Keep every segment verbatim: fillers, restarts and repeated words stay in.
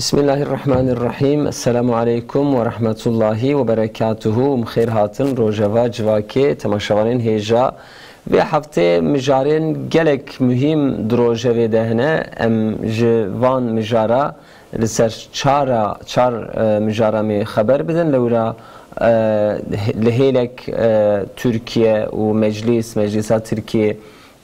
Bismillahirrahmanirrahîm. Esselamu aleykum ve rahmetullahi ve berekatuhu. Bi xêr hatin Rojava civakê temaşevanên hêja. Vê heftê mijarên gelek muhîm di rojevê de hene. Em ji van mijara li ser çara, çar, e, mijara me xeber bidin. Lewra, e, li hêlek, e, Tirkiye û meclîs, meclîsa Tirkiye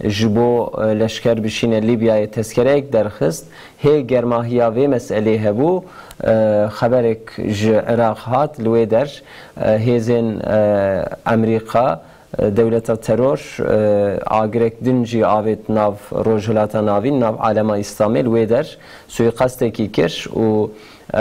ji bo, e, leşker bişîne Lîbyayê tezkereyek derxist. Hê germahiya vê meselê hebû. E, xeberek ji Iraq hat, li wê der, e, hêzên, e, Emerîka, e, dewleta teror, e, agirek din jî avêt nav Rojhilata Navîn, nav alema Îslamê, li wê der suîqastekî kir û, e,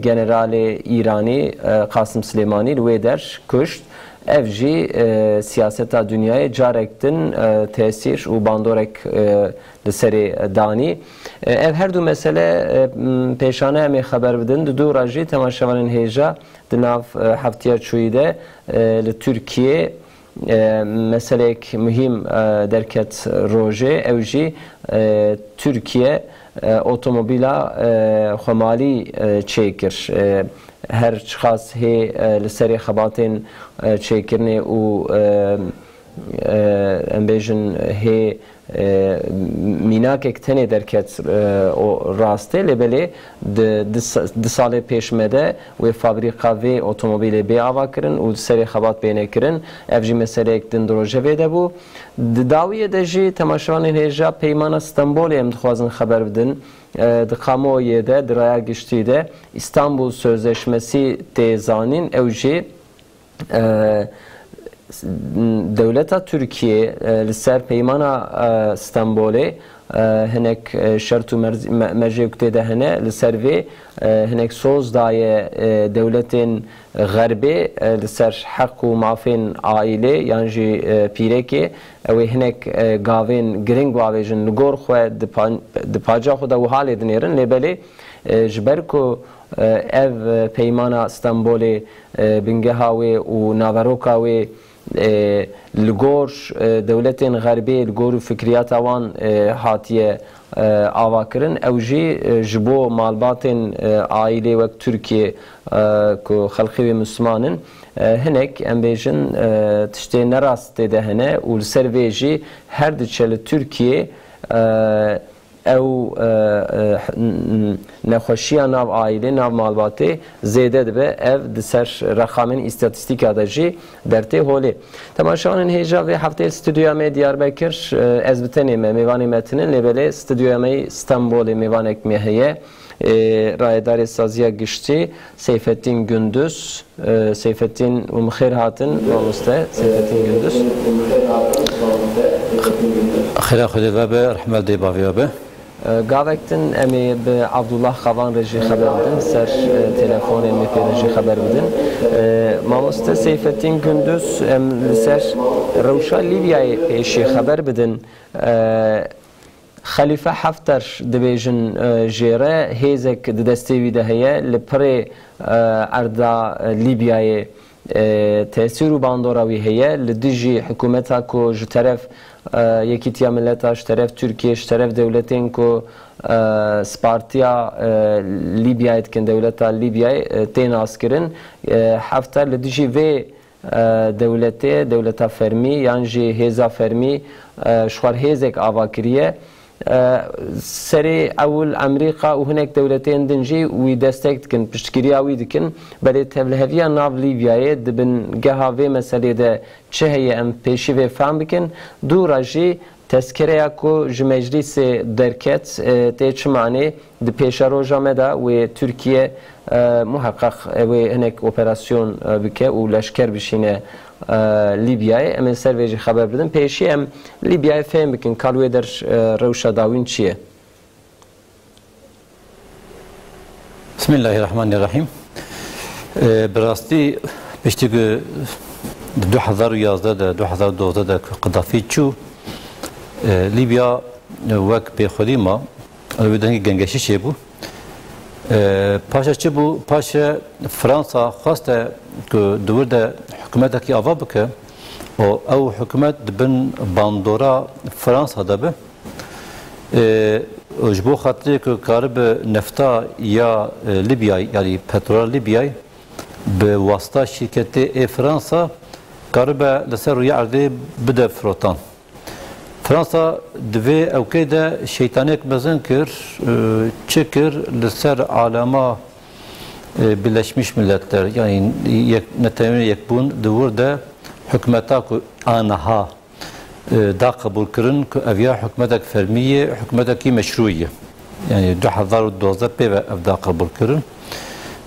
generalê Îranî, e, Qasim Silêmanî li wê der kuşt. Ev jî, e, siyaseta dinyayê carek din, e, tesîr û bandorek, e, li serê danî. E, ev her du mesele, e, m, pêşane em ê xeber bidin. Di dû re jî temaşevanên hêja di nav, e, heftiya çûyî de, e, li Tirkiyê, e, meseleyek muhîm, e, derket rojê. Ew jî, e, Tirkiye, e, otomobîla, e, xwemalî, e, çêkir. E, her çiqas hê, e, li serê xebatên, e, çêkirinê û, e, e, em bêjin hê, e, mînakek tenê derket, e, o rast e, lê belê di, di sa-, di salê pêş me de wê fabrîka vê otomobîlê bê avakirin û di serê xebat bêne kirin. Ev jî meseleyek din di rojevê de bû. Di dawiyê de jî temaşevanên hêja Peymana Stenbolê em dixwazin xeber bidin. E, di kamuoyê de, di raya giştî de Îstanbul Sözleşmesi tê zanîn, ew jî, e, dewleta Tirkiye, e, li ser peymana, e, Stenbolê, e, hinek, e, şert û merz-, me-, mercê ku tê de hene, li ser vê, e, hinek soz daye, e, dewletên Xerbê, e, li ser heq û mafên aîlê yan jî, e, pîrekê. Ew ê hinek, e, gavên giring bavêjin li gor xwe di pan-, di paca xwe de wiha lê dinêrin, lê belê, e, ji ber ku, e, ev, e, peymana Stenbolê, e, bingeha wê û naveroka wê, e, li gor, e, dewletên Xerbê, li gor û fikriyata wan, e, hatiye, e, avakirin. Ew jî, e, ji bo malbatên, e, aîlê wek Tirkiye, e, ku xelkê wê Misliman in, e, hinek, em bêjin, e, tiştê nerast tê de hene û li ser vê jî her diçe li Tirkiye, e, ew, e, e, nexweşiya nav aîlê, nav malbatê zêde dibe. Ev di ser reqamên îstatîstîka de jî dertê holê. Temaşevanên hêja vê hefteyê li stûdyoya me Diyarbekir, e, ez bi tenê me, mêvanê me tinin, lê belê stûdyoya me yê Stenbolê mêvanek me heye. E, rayedarê saziya giştî Seyfettin Gündüz. E, Seyfettin û bi xêr hatin, mamoste Seyfettin Gündüz. Xêra Xwedê ve be, rehmet dê bavê we be. E, gavek din em ê bi Abdullah Kavan re jî xeber bidin, ser, e, telefonê em ê pê re jî xeber bidin. E, mamoste Seyfettin Gündüz, em li ser rewşa Lîbyayê pêşî xeber bidin. E, Xelîfe Hefter dibêjin, e, jê re hêzek di destê wî de heye, li pirê, e, erda, e, Lîbyayê, e, tesîr û bandora wî heye, li dijî hikûmeta ku ji teref, e, Yekîtiya Mileta, ji teref Tirkiye, ji teref dewletên ku, e, spartiya, e, Lîbyayê dikin, dewleta Lîbyayê, e, tê naskirin. E, Hefter li dijî vê e, dewletê, dewleta fermî yan jî hêza fermî, e, ji xwe hêzek ava kiriye. E, serê ewil Amerîka û hinek dewletên din jî wî destek dikin, piştgiriya wî dikin. Belê tevliheviya nav Lîbyayê di bingeha vê meselê de çi heye, em pêşî vê fehm bikin. Dû re jî tezkereya ku ji meclîsê derket, e, tê çi manê? Di pêşeroja me de wê Tirkiye, e, muheqeq, e, wê hinek operasyon, e, bike û leşker bişîne, e, Lîbyayê. Em ê ser vê jî xeber bidin. Pêşî em Lîbyayê fêm bikin, ka li wê der, e, rewşa dawîn çi ye? Bismillahirrahmanirrahim. E, bi rastî piştî ku di du hezar û yazdeh de, du hezar û dozdeh de ku Qedafî çû, e, Lîbya, e, wek bêxwedî ma, li wê dengê gengeşî çêbû. E, paşa çi bû? Paşa Fransa xweste ku di wir de hikûmetekî ava bike û ew hikûmet di bin bandora Fransa de be. E, Ji bo xatirê ku karibe nefta ya, e, Lîbyayê, yanî petrola Lîbyayê, bi wasta şîrketê Air Fransa karibe li ser rûyê erdê bide firotan. Fransa di vê ewkê de şeytaniyek mezin kir, e, çi kir? Li ser alema, e, Birleşmiş Milletler, yanî yek, Netewên Yekbûn di wir de hikûmeta ku aniha, e, da qebûlkirin ku ev ya hikûmetek fermî ye, hikûmetekî meşrû ye. Yanî du hezar û duwazdeh pê ve ev da qebûlkirin.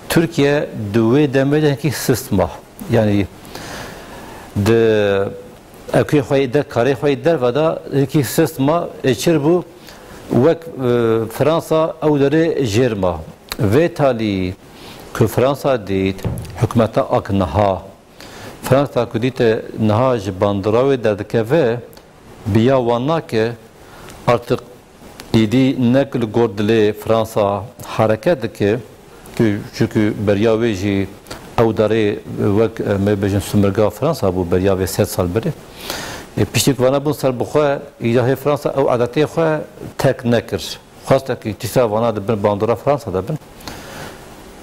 Tirkiye di wê demê de hinkî sist ma. Yanî di ewkê xwe yê der, karê xwe yê derve de hinkî sist ma, ê çir bû, wek, e, Fransa ew derê jêr ma. Vê talî ku Fransa dît, hikûmeta ak niha, Fransa ku dîte niha ji bandora wê derdikeve, bi ya wan nake, artık îdî ne li gor dilê Fransa hereket dike, ku, çunku beriya wê jî ew darê wek, e, me bêjin sumirga Fransa bû beriya vê sed sal berê. E, piştî ku vana bûn serbixwe, îdî hê Fransa ew edetê xwe terk nekir. Xwestekî tîsa vana di bin bandora Fransa de bin.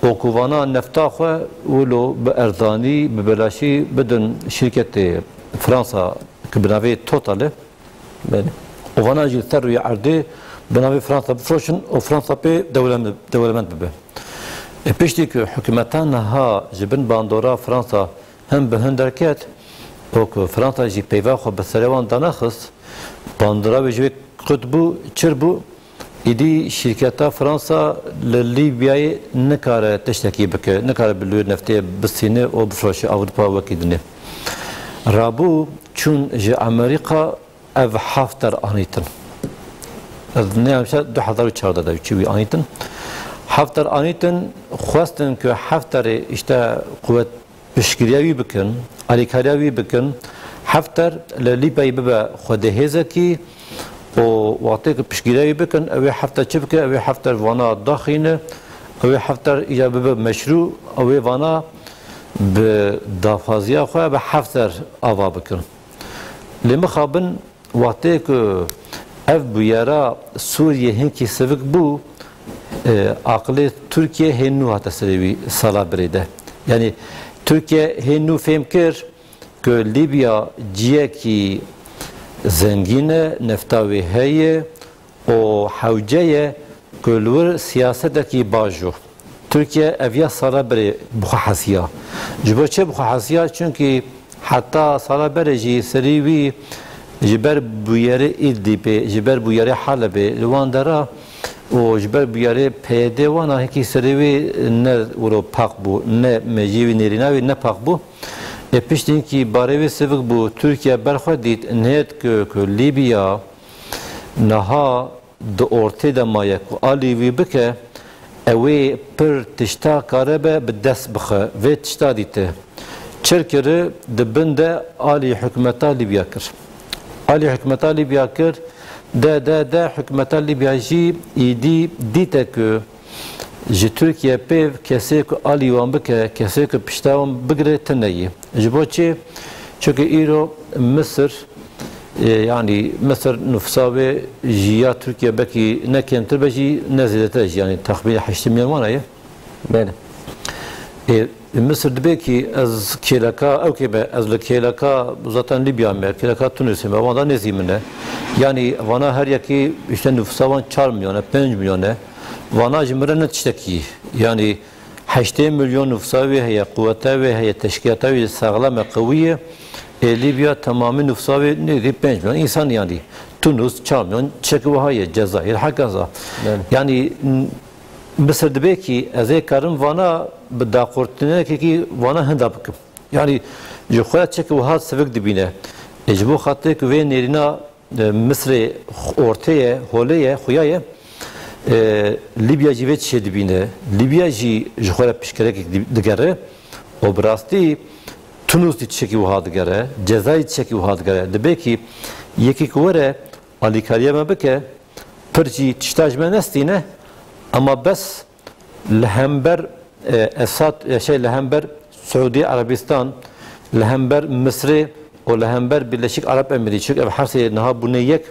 Û ku vana nefta xwe wilo bi erzanî, bi belaşî bidin şîrketê Fransa ku bi navê Total e. Belê. Û vana jî li ser rûyê erdê bi navê Fransa bifiroşin û Fransa pê dewlem-, dewlemend bibe. E, piştî ku hikûmeta niha ji bin bandora Fransa hem bi hin derket, û ku Fransa jî peyva xwe bi serê wan danexist, bandora wê ji wê qut bû, çir bû, îdî şîrketa Fransa li Lîbyayê nikare tiştekî bike, nikare bi lûyê neftê bisîne û bifiroşe Ewropa wekî dinê. Rabû çûn ji Amerîka ev Hafter anîtin. Ez neyam se du hezar û çardeh de çi wî anîtin. Hafter anîtin, xwestin ku Hafterê işte quwet piştgiriya wî bikin, alîkariya wî bikin. Hafter li Lîbyayê bibe xwedê hêzekî û wextê ku piştgiriya wî bikin, ew ê Hafter çi bike? Ew ê Hafter vana daxîne, ew ê Hafter îca bibe meşrû, ew ê vana bi daxwaziya xwe bi Hafter ava bikin. Lê mixabin, wextê ku ev bûyera Sûriyê hinkî sivik bû, e, aqilê Tirkiye hê nû hate serê wî sala birê de. Yanî Tirkiye hê nû fêm kir ku Lîbya ciyekî zengîn e, nefta wê heye, û hewce ye ku li wir siyasetekî bajo. Tirkiye ev ya sala berê bi xwe hesiya. Ji bo çi bi xwe hesiya? Çunkî heta sala berê jî serî wî ji ber bûyerê Îdlîbê, ji ber bûyerê Helebê li wan dera û ji ber bûyerê P Y D wana hekî serê wî ne wilo paq bû, ne mejiyê wî nêrîna wî ne paq bû. Ê piştî hinkî barê wê sivik bû, Tirkiye ber xwe dît, nêt ku, ku Lîbya niha di ortê de maye ku alî wî bike, ew ê pir tişta karibe bi dest bixe. Vê tişta dîte. Çir kiri, di bin de alî hikûmeta Lîbya kir. Alî hikûmeta Lîbya kir, de, de, de hikûmeta Lîbya jî îdî dîte ku ji Tirkiye pêv kesê ku alî wan bike, kesê ku pişta wan bigire, tune ye. Ji bo çi? Çunke îro Misir, e, yanî Misir nufsa wê ji ya Tirkiye belkî ne kêmtir be jî ne zêdetir e jî, yanî texmînê heştê milyon wana ye. Belê. E, Misir dibê kî ez kêleka, ew kê me, ez li kêleka zaten Lîbya me, kêleka Tunusê me, wan da nêzî min e. Yanî vana her yekî işte nufsa wan çar milyon e, pênc milyon e. Vana ji min re ne tiştekî. Yanî heştê milyon nufsa wê heye, quweta wê heye, teşkîlata wê saxlem e, qewî ye. Ê Lîbya temamî nufsa wê nêzî pênc milyon însan, yanî Tunus çar milyon, çek wiha ye, Cezayir hekaza. Belê. Yanî n-, Misir dibê kî ez ê karim vana bi daqurtinekekî vana hinda bikim. Yanî ji xwe çek wiha sivik dibîne. Ê ji bo xatirê ku vê nêrîna e, Misirê ortê ye, holê ye, xuya ye. E, Lîbya jî vê tiştê dibîne. Lîbya jî ji xwe re piştgirêkek di-, digere. Û bi rastî Tunus jî tiştekî wiha digere, Cezayir tiştekî wiha digere. Dibê kî yekî ku were alîkariya me bike, pir jî tişta ji me nestîne, ema bes li hember, e, Esad, e, şey, li hember Siûdî Erebistan, li hember Misrê û li hember Birleşik Arap Emirî, çunke ev her sê niha bûne yek,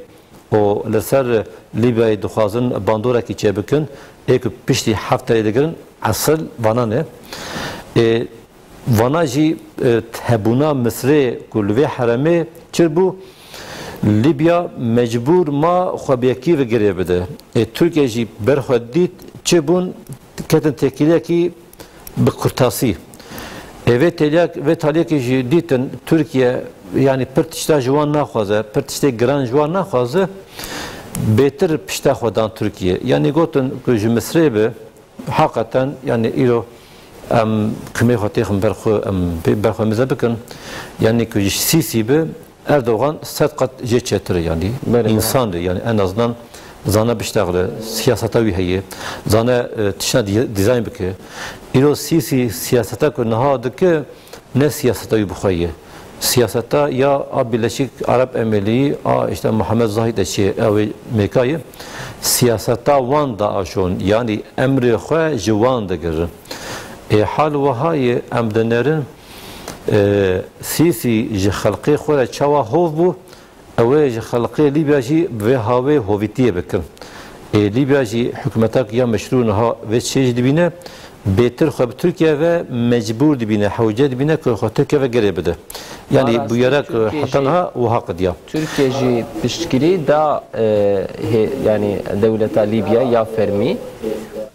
û li ser Lîbyayê dixwazin bandorekî çêbikin, ê ku piştî Hefterê digirin, esil vana ne. Ê, vana jî, e, hebûna Misirê ku li vê herêmê çir bû, Lîbya mecbûr ma xwe bi yekî ve girê bide. Ê, Tirkiye jî ber xwe dît, çi bûn, ketin têkiliyekî bi kurtasî. Ê, vê têliyak-, vê taliyekê jî dîtin, Tirkiye, yanî pir tişta ji wan naxwaze, pir tiştê giran ji wan naxwaze, bêtir pişta xwe dan Tirkiye. Yanî gotin ku ji Misirê bi, heqeten, yanî îro em kumê xwe têxin ber xwe, em pê ber xwe mize bikin. Yanî ku ji Sîsî bi, Erdogan sed qat jê çêtir e, yanî Belê, belê. Însan e, yanî en azından zane biştexile, siyaseta wî heye, zane, e, tiştine dî-, dîzayn bike. Îro Sîsî siyaseta ku niha dike, ne siyaseta wî bi xwe ye. Siyaseta ya a Birleşik Arap Emirliği, a işte Muhammed Zahid de çi ew ê Mêka ye. Siyaseta wan da aşon, yanî emrê xwe ji wan digirin. Ê hal wiha ye, em dinerin, e, Sîsî ji xelqê xwe re çawa hov bû, ew ê ji xelqê Lîbya jî bi vê hawê hovîtiyê bikin. Ê Lîbya jî hikûmetek ya meşrû niha vê çê jî dibîne, bêtir xwe bi Tirkiye ve mecbûr dibîne, hewce dibîne ku xwe Tirkiye ve girê bide. Yanî Ara bûyera ku Tirkiye heta jî niha wiha qediya. Tirkiye jî piştgirî da, e, hê-, yanî dewleta Lîbya ya fermî.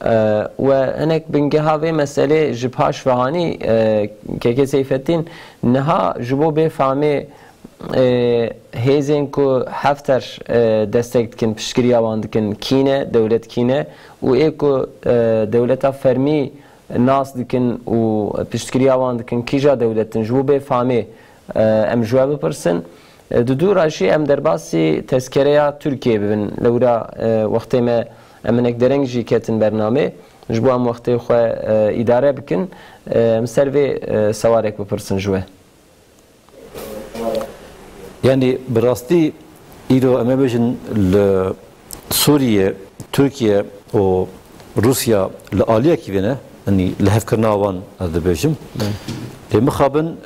E, we hinek bingeha vê meselê ji paş ve hanî, e, Keke Seyfettin, niha ji bo bê famê, e, hêzên ku Hefter, e, destek dikin, piştgiriya wan dikin, kî ne, dewlet kî ne û ê ku, e, dewleta fermî nas dikin û piştgiriya wan dikin, kîja dewlet in, ji bo bê famê, e, em ji we bipirsin. E, di dû re jî em derbasî tezkereya Tirkiyeyê bibin. Lewra, e, wextê me em hinek dereng jî ketin bernamê. Ji bo em wextê xwe, e, îdare bikin, e, em ser vê, e, sewarek bipirsin ji we. Yanî bi rastî îro em ê bêjin li Sûriye, Tirkiye û Rûsya li aliyekî ve ne, yanî li hevkirina wan ez dibêjim. Belê. Lê mixabin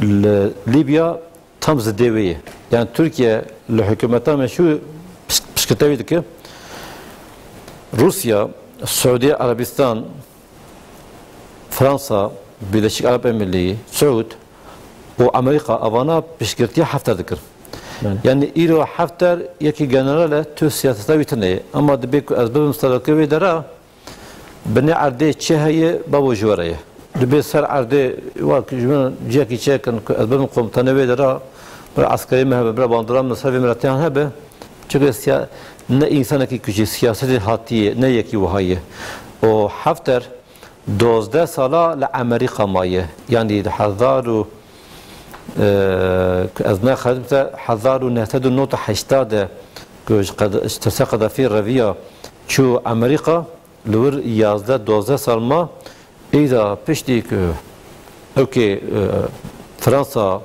li Lîbya tam zidê wê ye. Yanî Tirkiye li hikûmeta meşrû piş-, piştgirtewî dike. Rûsya, Siûdî Erebistan, Fransa, Birleşik Arap Emirliği, Siûd û Amerîka evana piştgirtiya Hefter dikin. Belê. Yanî îro Hefter yekî general e, tu siyaseta wî tune ye. Ema dibê ku ez bibim serokê wê dera, binê erdê çi heye, babo ji we re ye. Dibê ser erdê, wek ji min ciyekî çêkin ku ez bibim komutanê wê dera, bira eskerê min hebe, bira bandora min ser vê miletê hebe. Çunke siya-, ne însanekî ku ji siyasetê hatiye, ne yekî wiha ye. Û Hefter, Dozdeh sala li Amerîka maye. Yanî di hezar û, e, ku ez nexebitîme, hezar û neh sed û nod û heştê de ku ji Qed-, ji Tirsa Qedafî reviya çû Amerîka, li wir yazdeh dozdeh sal ma. Îda piştî ku ewkê, e, Fransa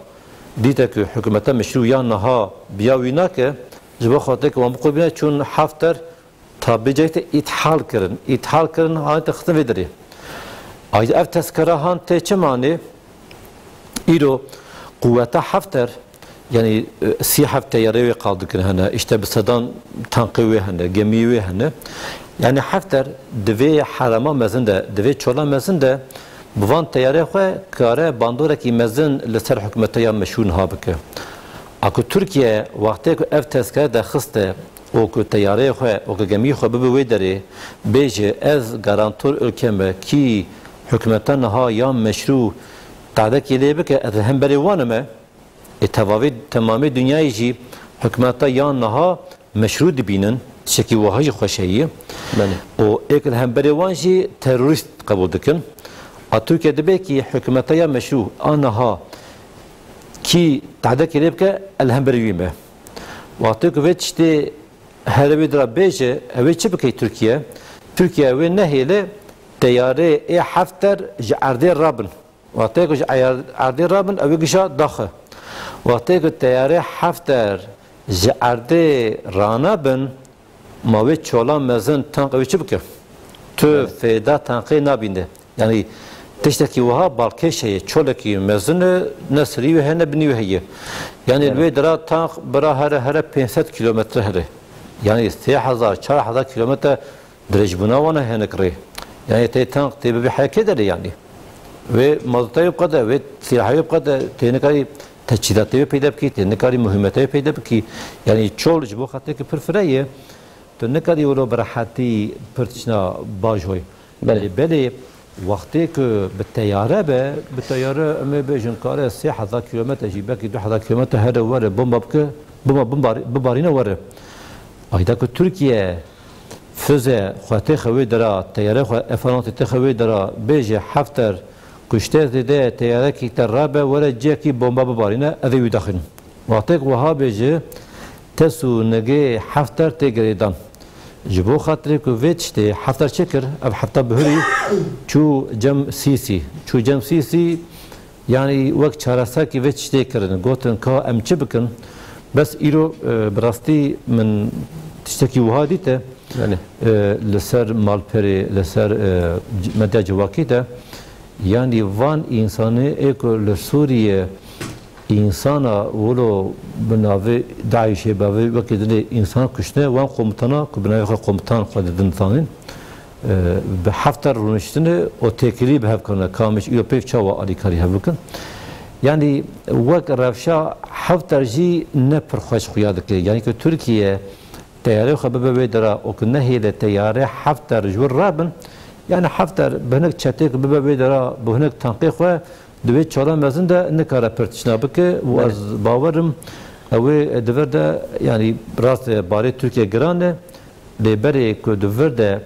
dîte ku hikûmeta meşrû ya niha biya wî nake, ji bo xatir ku wan biqûbîne, çûn Hefter tabî cayê te îthal kirin. Îthal kirin, hanê te xistin vê derê. Ay ev tezkera han tê çi manê? Îro quweta Hefter, yanî, e, sî heft teyarê wê qal dikin hene, işte bi sedan tankê wê hene, gemiyê wê hene. Yanî Hefter di vê herema mezin de, di vê çola mezin de bi van teyarê xwe kare bandorekî mezin li ser hikûmeta ya meşrû niha bike. A ku Tirkiye wextê ku ev tezkere derxiste, û ku teyareyê xwe û ku gemiyê xwe bibe wê derê, bêje, ez garantor ülke me, kî hikûmeta niha ya meşrû tadekê lê bike, ez li hemberê wan im e. Ê tevavê, temamê dinyayê jî hikûmeta ya niha meşrû dibînin, tiştekî wiha jî xweş heye. Belê. Û ê ku li hemberê wan jî terorîst qebûl dikin. A Tirkiye dibe kî hikûmeta ya meşrû a niha kî tadekê lê bike, ez li hemberê wî me. Wextê ku vê tiştê Here wê dira bêje, ew ê çi bike Tirkiye? Tirkiye wê nehêle teyarê ê Hefter ji erdê rabin. Wextê ku ji eyar-, erdê rabin, ew ê gişa daxe. Wextê ku teyarê Hefter ji erdê ranabin, ma wê çola mezin tank ew ê çi bike? Tu Evet. fêda tankê nabîne. Yanî tiştekî wiha balkêş heye, çolekî mezin e, ne serî wê heye, ne binî wê heye. Yanî Evet. li wê dira tank bira here, here pênc sed kîlometre here. Yanî sê hezar, çar hezar kîlometre dirêjbûna wan e hinek rê. Yanî tê tank, tê bibê herekê derê yanî. Wê mazotayê bixwe de, wê sîlahê bixwe de, tê nikarî teçhîzatê wê peyda bikî, tê nikarî muhîmetê wê peyda bikî. Yanî çol ji bo xatirê ku pir fire ye, tu nikarî wilo bi rehetî pir tiştna baş hoy. Belê. Belê, wextê ku bi teyare be, bi teyare em ê bêjin kare sê hezar kîlometre jî, belkî du hezar kîlometre here were, bomba bike, bomba bimbar-, bibarîne were. Ayda ku Tirkiye füze xwe têxe wê dera, teyare xwe F on altı têxe wê dera, bêje Hafter kuşte zêde, teyarekî te rabe, were ciyekî bomba bibarîne, ez ê wî daxînim. Wextê ku wiha bêje, Tes û nigê Hafter tê girêdan. Ji bo xatirê ku vê tiştê Hafter çi kir, ev hefta bihurî çû cem Sîsî. Çû cem Sîsî, yanî wek çareserkî vê tiştê kirin. Gotin ka em çi bikin? Bes îro, e, bi rastî min tiştekî wiha dîte, Belê. e, li ser malperê, li ser, e, c-, medya civakî de, yanî van însanê ê ku li Sûriye Însana wilo bi navê DAIŞê, bi navê wekî dinê însan kuştine, wan komutana ku bi navê xwe komutan xwe didin zanîn, e, bi Hafter rûniştine û têkilî bi hev kirine. Ka em ji îro pêv çawa alîkarî hev bikin? Yanî wek rewşa Hafter jî ne pir xweş xuya dike. Yanî ku Tirkiye teyarê xwe bibe wê dera û ku nehêle teyarê Hafter ji wir rabin, yanî Hafter bi hinek çetê ku bibe wê dera, bi hinek tankê xwe, Di vê çala mezin de nikare pir tişna bike û Belê. ez bawerim ew ê di vir de, yanî rast e, barê Tirkiye giran e, lê berê ku di vir de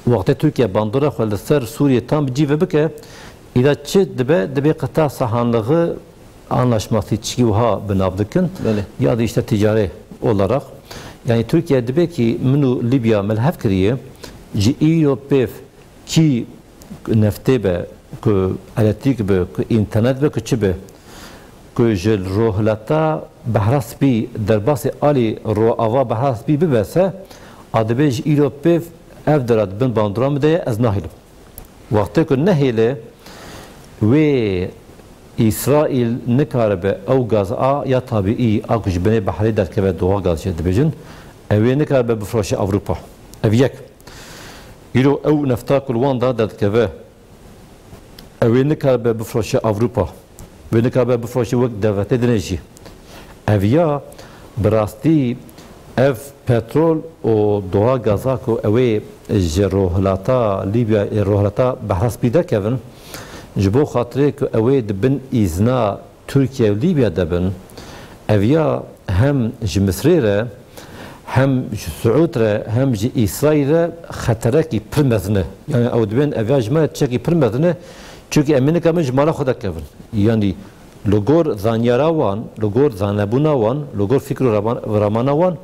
wextê Tirkiye bandora xwe li ser Sûriyê tam bi cî ve bike, îda çi dibe, dibê qeta sahanlixi anlaşması çi wiha bi nav dikin. Belê. Ya da işte ticare olarak. Yani Tirkiye dibe ki min û Libya me li hev kiriye, ji îro pêv Kî neftê be, ku elektrîk be, ku înternet be, ku çi be, ku ji rohilata Behra Spî derbasî alî roava Behra Spî bibe se, a dibê ji îro pêv ev dera di bin bandora min de ye, ez nahêlim. Wextê ku nehêle, wê Îsraîl nikaribe ew gaz a ya tabîî a ku ji binê behrê derkeve, doğal gaz jê dibêjin, ew ê nikaribe bifroşe Ewropa. Ev yek. Îro ew nefta ku li wan de derdikeve, ew ê nikaribe bifroşe Ewropa. Wê nikaribe bifroşe wek dewletê dinê jî. Ev ya bi rastî ev petrol û doğal gaza ku ew ê ji rohilata Lîbya, ê rohilata Behra Spî derkevin, ji bo xatirê ku ew ê di bin îzna Tirkiye û Lîbya de bin, ev ya hem ji Misrê re, hem ji Siûd re, hem ji Îsraîl re xeterekî pir mezin e. Yani ew dibên ev ya ji me re tiştekî pir mezin e, çunkî em ê nikevin ji mala xwe de kevin. Yani li gor zanyara wan, li gor zanebûna wan, li gor fikr û raman-, ramana wan,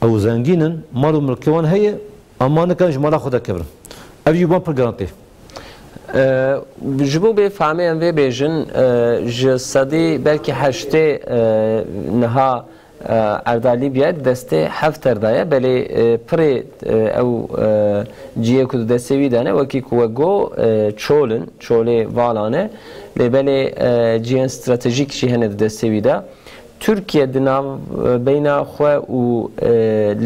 ew zengîn in, mal û milkê wan heye, Ama nikan ji mala xwe derkevin. Ev jî wan pir giran tê. E, ji bo bê fehmê em vê bêjin, e, ji sedî belkî heştê, e, niha, e, erda Lîbyayê di destê Hafter de ye. Belê, e, pirê, e, ew, e, cihê ku di destê wî de ne, wekî ku we got, e, çol in, çolê vala ne. Lê belê, e, cihên stratejîk jî hene di destê wî de. Tirkiye di nav, e, beyna xwe û, e,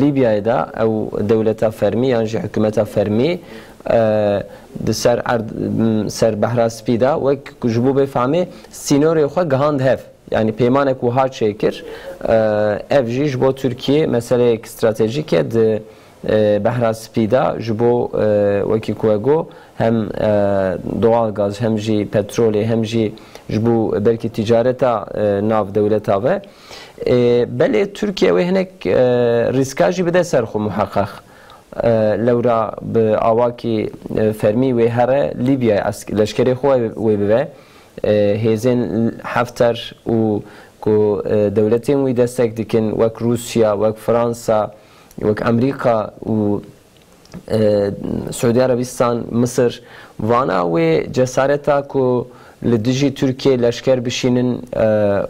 Lîbyayê de ew dewleta fermî yan jî hikûmeta fermî, e, di ser erd, m, ser Behra Spî de wek ku ji bo bê fehmê sînorê xwe gihand hev. Yanî peymanek wiha çêkir, e, ev jî ji bo Tirkiye meseleyek stratejîk e di e, Behra Spî de ji bo, e, wekî ku we got, hem, e, doğal gaz, hem jî petrolê, hem jî ji bo belkî ticareta, e, nav dewleta ve. E, belê Tirkiye wê hinek, e, rîska jî bide ser xwe muheqeq. E, lewra bi awakî, e, fermî wê here Lîbyayê esk-, leşkerê xwe wê bibe. E, hêzên Hafter û ku, e, dewletên wî destek dikin, wek Rûsya, wek Fransa, wek Amerîka û, e, Siûdî Erebistan, Misir, vana wê cesareta ku li dijî Tirkiyê leşker bişînin, e,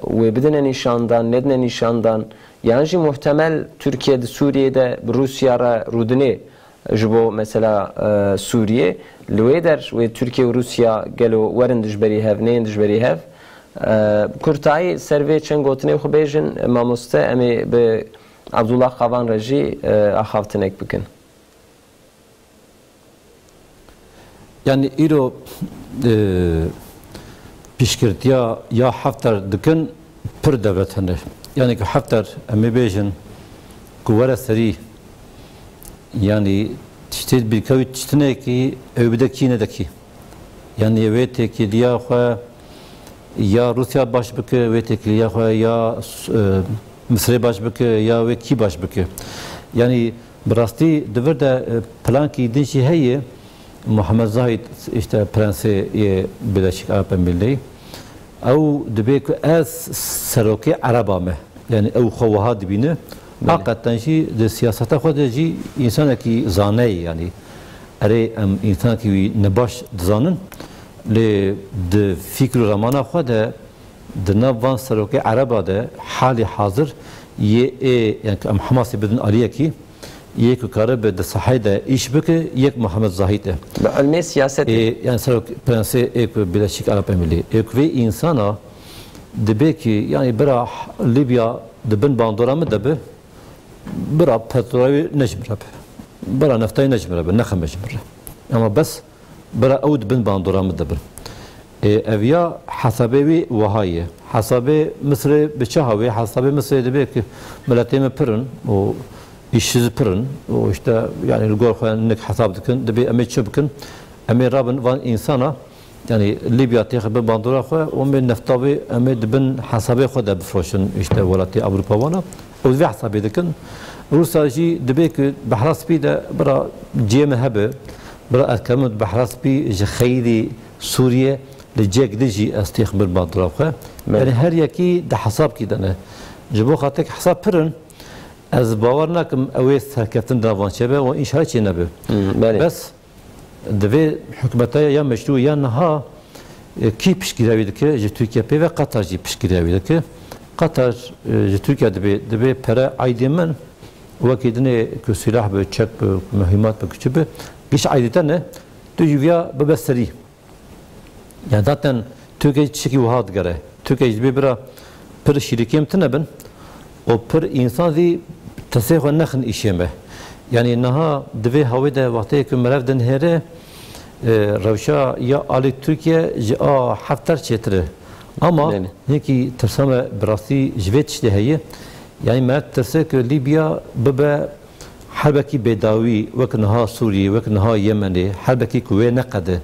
wê bidine nîşandan, nedine nîşandan, yan jî muhtemel Tirkiye di Sûriyê de bi Rûsya re rûdinê ji bo mesela, e, Sûriyê, li wê der wê Tirkiye û Rûsya gelo werin dijberî hev, neyên dijberî hev? E, kurtayî ser vê çend gotinê xwe bêjin, mamoste, em ê bi Abdullah Kavan re jî, e, axaftinek bikin. Yani îro, e, piştgirtiya ya Hefter dikin pir dewlet hene. Yani ku Hefter em ê bêjin ku were serî, yani tiştê bîrkewî tiştinekî ew bide kî nedekî. Yani wê têkiliya xwe ya Rûsya baş bike, wê têkiliya xwe ya, e, Misirê baş bike, ya wê kî baş bike. Yani bi rastî di vir de, e, plankî din jî heye. Muhammed Zahid, işte, prensê yê Birleşik Arap Emirliği. Ew dibê ku ez serokê Ereba me. Yani ew xwe wiha dibîne. Belê. Haqiqeten jî di siyaseta xwe de jî însanekî zane ye, yani. Erê em însanekî wî ne baş dizanin. Lê di fîkr û remana xwe de di nav van serokê Ereba de halî hazir yê ê, yani em Hamasê bidin aliyekî, yê ku karibe di sahê de îş bike, yek Muhammed Zahid e. Bi ilmê siyasetê. Ê, yani serok prensê ê ku Birleşik Arap Emirliği. Ê ku vê însana dibê ki, yani bira Libya di bin bandora min de bi, bira petrola wî ne ji min re bi. Bira nefta wî ne ji min re bi, nexeme ji min re. Ama bes, bira ew di bin bandora min de bin. Ê, ev ya hesabê wî wiha ye. Hesabê Misirê bi çi hawê? Hesabê Misirê dibê ki miletê me pir in û îşsiz pir in û işte, yani li gor xwe nik hesab dikin. Dibê em ê çi bikin? Em ê rabin van însana, yani Libya têxe bin bandora xwe û em ê nefta wê em ê di bin hesabê xwe de bifroşin işte welatê Ewropa wana. Ew vê hesabê dikin. Rûsya jî dibê ki Behra Spî de bira cihê me hebe, bira ez kevim Behra Spî ji xeyrî Sûriye li cihek din jî ez têxim bin bandora xwe. Belê. Yani her yekî di hesabkî de ne. Ji bo xatir hesab pir in, ez bawer nakim ew ê serkeftin di nav van çêbe û înşallah çê nebe. Hmm, belê. Bes divê hikûmeta ya meşrû ya niha, e, kî piştgirewî dike? Ji Tirkiye pê ve Qatar jî piştgirewî dike. Qatar, e, ji Tirkiye dibê, dibê pere aydê min, wekî dinê ku sîlah bi, çek bi, muhîmat bi, ku çi bi, giş aydê te ne, tu jî viya bibe serî. Yani zaten Tirkiye tiştekî wiha digere. Tirkiye jî dibê bira pir şîrikê em tune bin û pir însan zî tirsê xwe nexin îşê me. Yani niha di vê hawê de wextê ku meriv dinihêre, e, rewşa ya alî Tirkiye ji a Hefter çêtir e. Ama Belê. hinekî tirsa me bi rastî ji vê tiştê heye. Yani me tirse ku Libya bibe herbekî bêdawî, wek niha Sûriyê, wek niha Yemenê, herbekî ku wê neqede.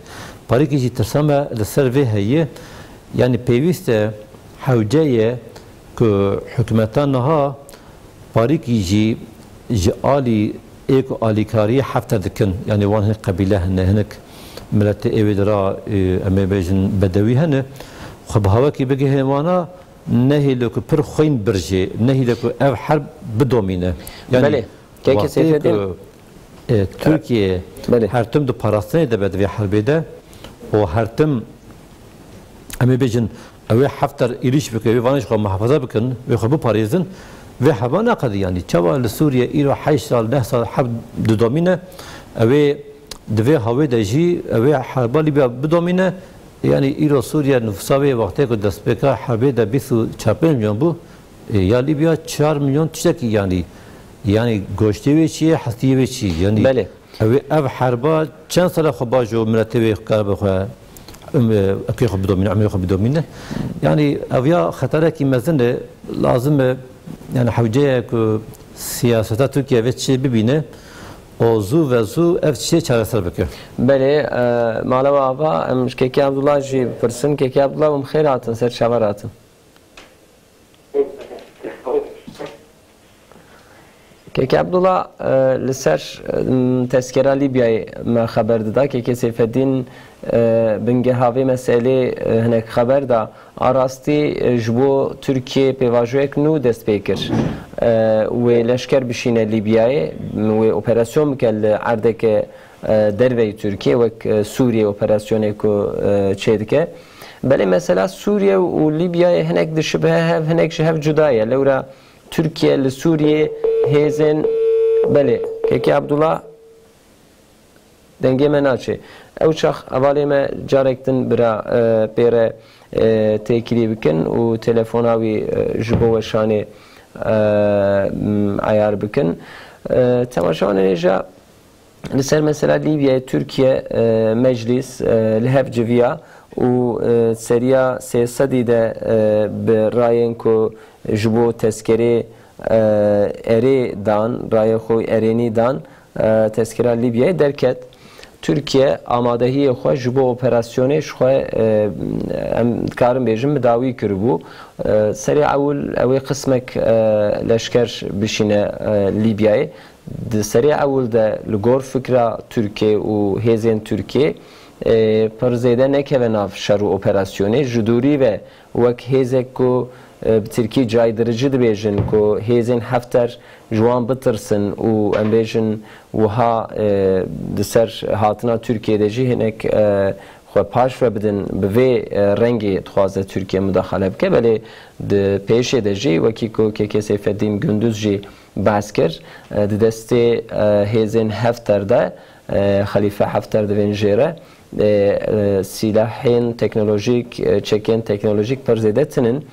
Parîkî jî tirsa me li ser vê heye. Yani pêwîst e, hewce ye ku hikûmeta niha parîkî jî ji alî ê ku alîkariyê Hefter dikin. Yani wan hinek qebîle hene, hinek miletê ê wê dira, e, em ê bêjin bedewî hene. Xwe bi hawekî bigihê wana, nehêle ku pir xwîn birjê, nehêle ku ev herb bidomîne. Yani Belê. Keke wextê Seyfeddin. ku, e, Tirkiye Belê. her tim di parastinê de be di vê herbê de û her tim, em ê bêjin, ew ê Hefter êrîş bike, wê vanê ji xwe muhafaza bikin, wê xwe biparêzin, vê herba naqedî. Yani çawa li Sûriye îro heşt sal, deh sal herb didomîne, ew ê di vê hawê de jî ew ê herba Libya bidomîne. Yani îro Sûriye nifûsa wê wextê ku destpêka herbê de bîst û çar pênc milyon bû, e, ya Libya çar milyon tiştekî yani. Yani goştê wê çi ye, hestiyê wê çi ye? Yani Belê. ew ê ev herba çend sala xwe bajo miletê wê karibe xwe, em, e, ekê xwe bidomîne, emrê xwe bidomîne. Yani ev ya xeterekî mezin e, lazim e, yani hewce ye ku siyaseta Tirkiye vê tiştê bibîne û zû ve zû ev tiştê çareser bike. Belê, e, mala we ava, em ji Kekê Abdullah jî bipirsin. Kekê Abdullah, bi xêr hatin, ser çavan hatin. Keke Abdullah, e, li ser, e, tezkera Lîbyayê me xeber dida. Keke Seyfeddîn, e, bingeha vê meselê, e, hinek xeber da. A rastî, e, ji bo Tirkiyê pêvajoyek nû dest pê kir. E, wê leşker bişîne Lîbyayê, wê operasyon bike li erdeke, e, derveyî Tirkiyê, wek, e, Sûriyê operasyonê ku, e, çêdike. Belê mesela Sûriye û Lîbyayê hinek dişibihe hev, hinek ji hev cuda ye. Lewra Tirkiye li Sûriyê hêzên, belê, Kekê Abdullah, dengê me naçe. Ew çax hevalê me carek din bira, e, pê re, e, têkilî bikin û telefona wî, e, ji bo weşanê e, m, eyar bikin. E, temaşevanên hêja, li ser mesela Lîbyayê Tirkiye, e, meclîs, e, li hev civiya û, e, seriya sê sedî de, e, bi rayên ku ji bo tezkerê, e, erê dan, rayê xwe erênî dan, e, tezkera Lîbyayê derket. Tirkiye amadehiyê xwe ji bo operasyonê ji xwe, e, em dikarin bêjin, bi dawî kiribû. E, serê ewil ew ê qismek, e, leşker bişîne, e, Lîbyayê. Di serê ewil de li gor fikra Tirkiye û hêzên Tirkiye, e, pir zêde nekeve nav şer û operasyonê. Ji dûrî ve wek hêzek ku, e, bi tirkî caydirici dibêjin, ku hêzên Hefter ji wan bitirsin û em bêjin wiha, e, di ser hatina Tirkiye de jî hinek, e, xwe paş ve bidin, bi vê, e, rengê dixwaze Tirkiye mudaxale bike. Belê di pêşê de jî wekî ku K K Seyfeddîn Gunduz jî behs kir, e, di destê, e, hêzên Hefter de, e, Xelîfe Hefter divên jê re, e, e, sîlahên teknolojîk, e, çekên teknolojîk pir zêde tinin.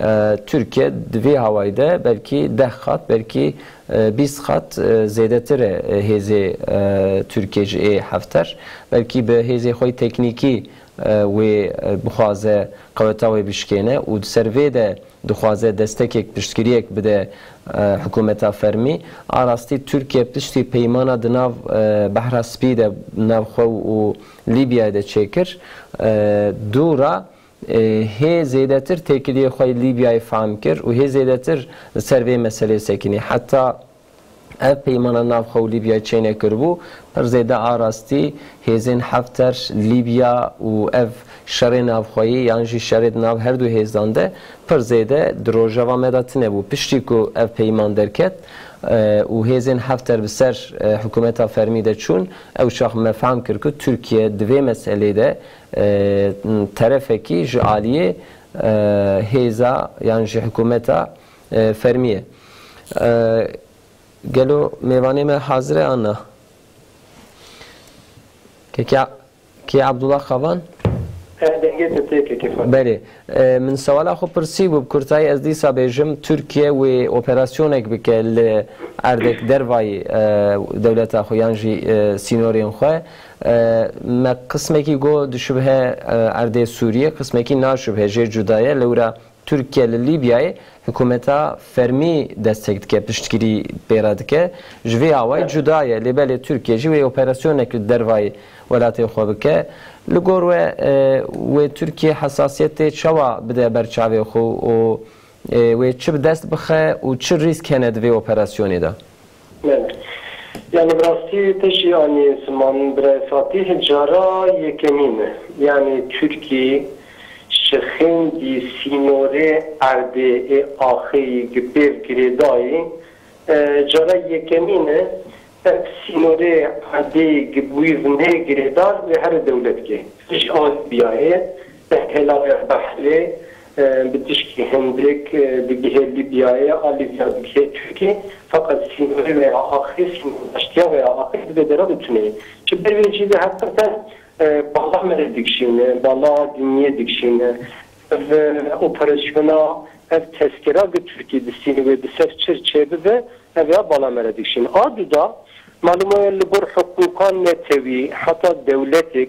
E, Tirkiye di vê hawayî de belkî deh qat, belkî, e, bîst qat, e, zêdetir e, e, hêzê, e, Tirkiye ji ê Hefter. Belkî bi hêzê xwe yê teknîkî, e, wê, e, bixwaze qeweta wê bişkêne û di ser vê de dixwaze destekek, piştgiriyek bide, e, hikûmeta fermî. A rastî Tirkiye piştî peymana di nav, e, Behra Spî de nav xwe û Lîbyayê de çêkir, e, dû re, e, hê zêdetir têkiliyê xwe yê Lîbyayê fehm kir û hê zêdetir li ser vê meseleyê sekinî. Heta ev peymana nav xwe û Lîbyayê çênekiribû, pir zêde a rastî hêzên Hefter, Lîbya û ev şerê navxweyî yan jî şerê di nav her du hêzan de pir zêde di rojeva me de tune bû. Piştî ku ev peyman derket, e, û hêzên Hefter bi ser, e, hikûmeta fermî de çûn, ew çax me fehm kir ku Tirkiye di vê meselê de, e, terefekî ji aliyê, e, hêza yan jî hikûmeta, e, fermî ye. E, Gelo mêvanê me hazir e an na? Kekê, kê Abdullah Xavan? Eh, dengê te tê, kekê Fatih. Belê. E, min sewala xwe pirsî bû, bi kurtayî ez dîsa bêjim, Tirkiye wê operasyonek bike li erdek dervayî, e, dewleta xwe yan jî, e, sînorên xwe. E, me qismekî got dişibihe, e, erdê Sûriyê, qismekî naşibihe, jê cuda ye. Lewra Tirkiye li Lîbyayê hikûmeta fermî destek dike, piştgirî pê re dike. Ji vê awayî Evet. cuda ye. Lê belê Tirkiye jî wê operasyonek li dervayî welatê xwe bike. Li gor we, e, wê Tirkiye hesasiyetê çawa bide ber çavê xwe û, e, wê çi bi dest bixe û çi rîsk hene di vê operasyonê de? Belê. Yani bi rastî te jî anî ziman bira Fatîh, cara yekemîn e. Yani Tirkî şixindî sînorê erdê ê axeyî gi pêv girêdayî, e, cara yekemîn e. Ev sînorê erdê gi bûyî vinê girêdar wê here dewletkê. Ji a Lîbyayê, te hêla wê behrê, e, bi tişkî hindik, e, digihê Lîbyayê, a Lîbya digihê Tirkî, feqet sînorê wê ya axir, sînordaştiya wê ya axir di vê dera de tune ye. Ji ber vê cî de heqeten, e, bala me re dikişîne, bala dinyê dikişîne. Ev, e, operasyona, ev tezkera gi Tirkî distîne wê bi ser çir çêbibe, ev ya bala me re dikişîne. A duda, malum e li gor hiqûqa netewî, heta dewletek,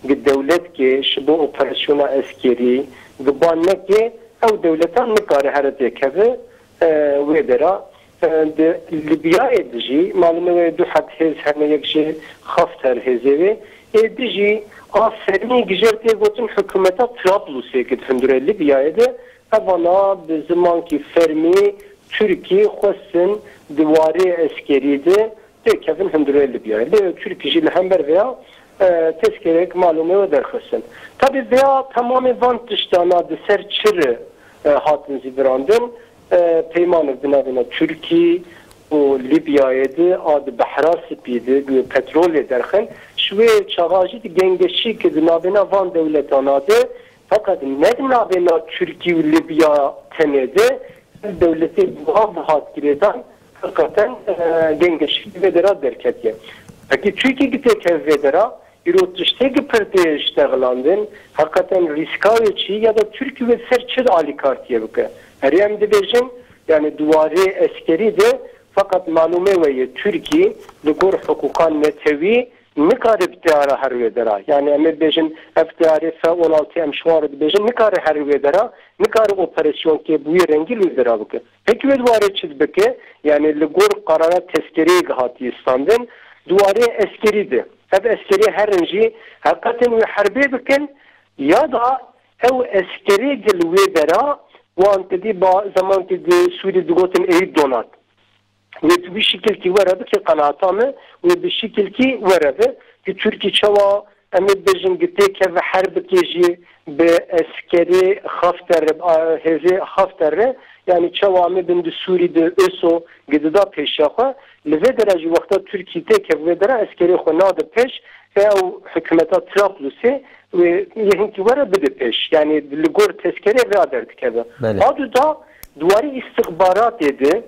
gi dewletkê ji bo operasyona eskerî, gi ba neke, ew dewleta nikare here têkeve, e, wê dera. E, di Libyayê de jî, malum e wê du heb hêz hene, yek jê Xafter hêzê wê, ê di jî a fermî gijer tê gotin hikûmeta Trablusê, ki di hundirê Libyayê de, evana bi zimankî fermî Tirkî xwestin di warê eskerî de têkevin hundirê Libyayê. Lê Tirkî jî li hember vêya, e, tezkerek malûmê we derxistin. Tabî vêya temamê van tiştana di ser çi re, e, hatin zîvirandin, e, peymanek di navêna Tirkî û Libyayê de a di Behra Spî de, di petrolê derxin. Ji wê çaxa jî di gengeşî ki di navêna van dewletana de, feqet ne di navêna Tirkî û Libya tenê de, ev dewletê buha buha girêdan, heqeten, e, gengeşî di vê dera derketiye. Pekî Tirkî gi têkeve vê dera, îro tiştê gi pir tê ştexlandin, heqeten rîska wê çi ya da Tirkî wê ser çi alîkartiyê bike? Herî em dibêjin, Yani di warê eskerî de feqet malûmê we yê Tirkî li gor hiqûqan netewî nikare bi teyara her wê dera. Yani em ê bêjin ev teyarê F on altı em ji wan re dibêjin nikare her wê dera, nikare operasyonkê bi wî rengî li wê dera bike. Peki wê di warê çi dibike? Yani li gor qarara tezkereyê gihatî standin, di warê eskerî de. Ev eskerê herin jî heqetin wê herbê bikin ya da ew eskerê gel wê dera wan tedî ba zemankî di Sûrî digotin Eyüp Donat. Wê bi wî şikilkî were bike qenaata me, wê bi şikilkî were bi ki Tirkî çawa em ê bêjin gi têkeve her bike jî bi eskerê Xafter re, a, hêzê Xafter re, yani çawa em ê bin di Sûrî di ÖSO gi dida pêşiya xwe, li vê dera jî wexta Tirkî têkev wê dera eskerê xwe nade pêş, ew hikûmeta Trablusê wê yê hinkî were bide pêş. Yani li gor tezkerê vê a derdikeve. Belê. A du da di warî îstixbaratê de,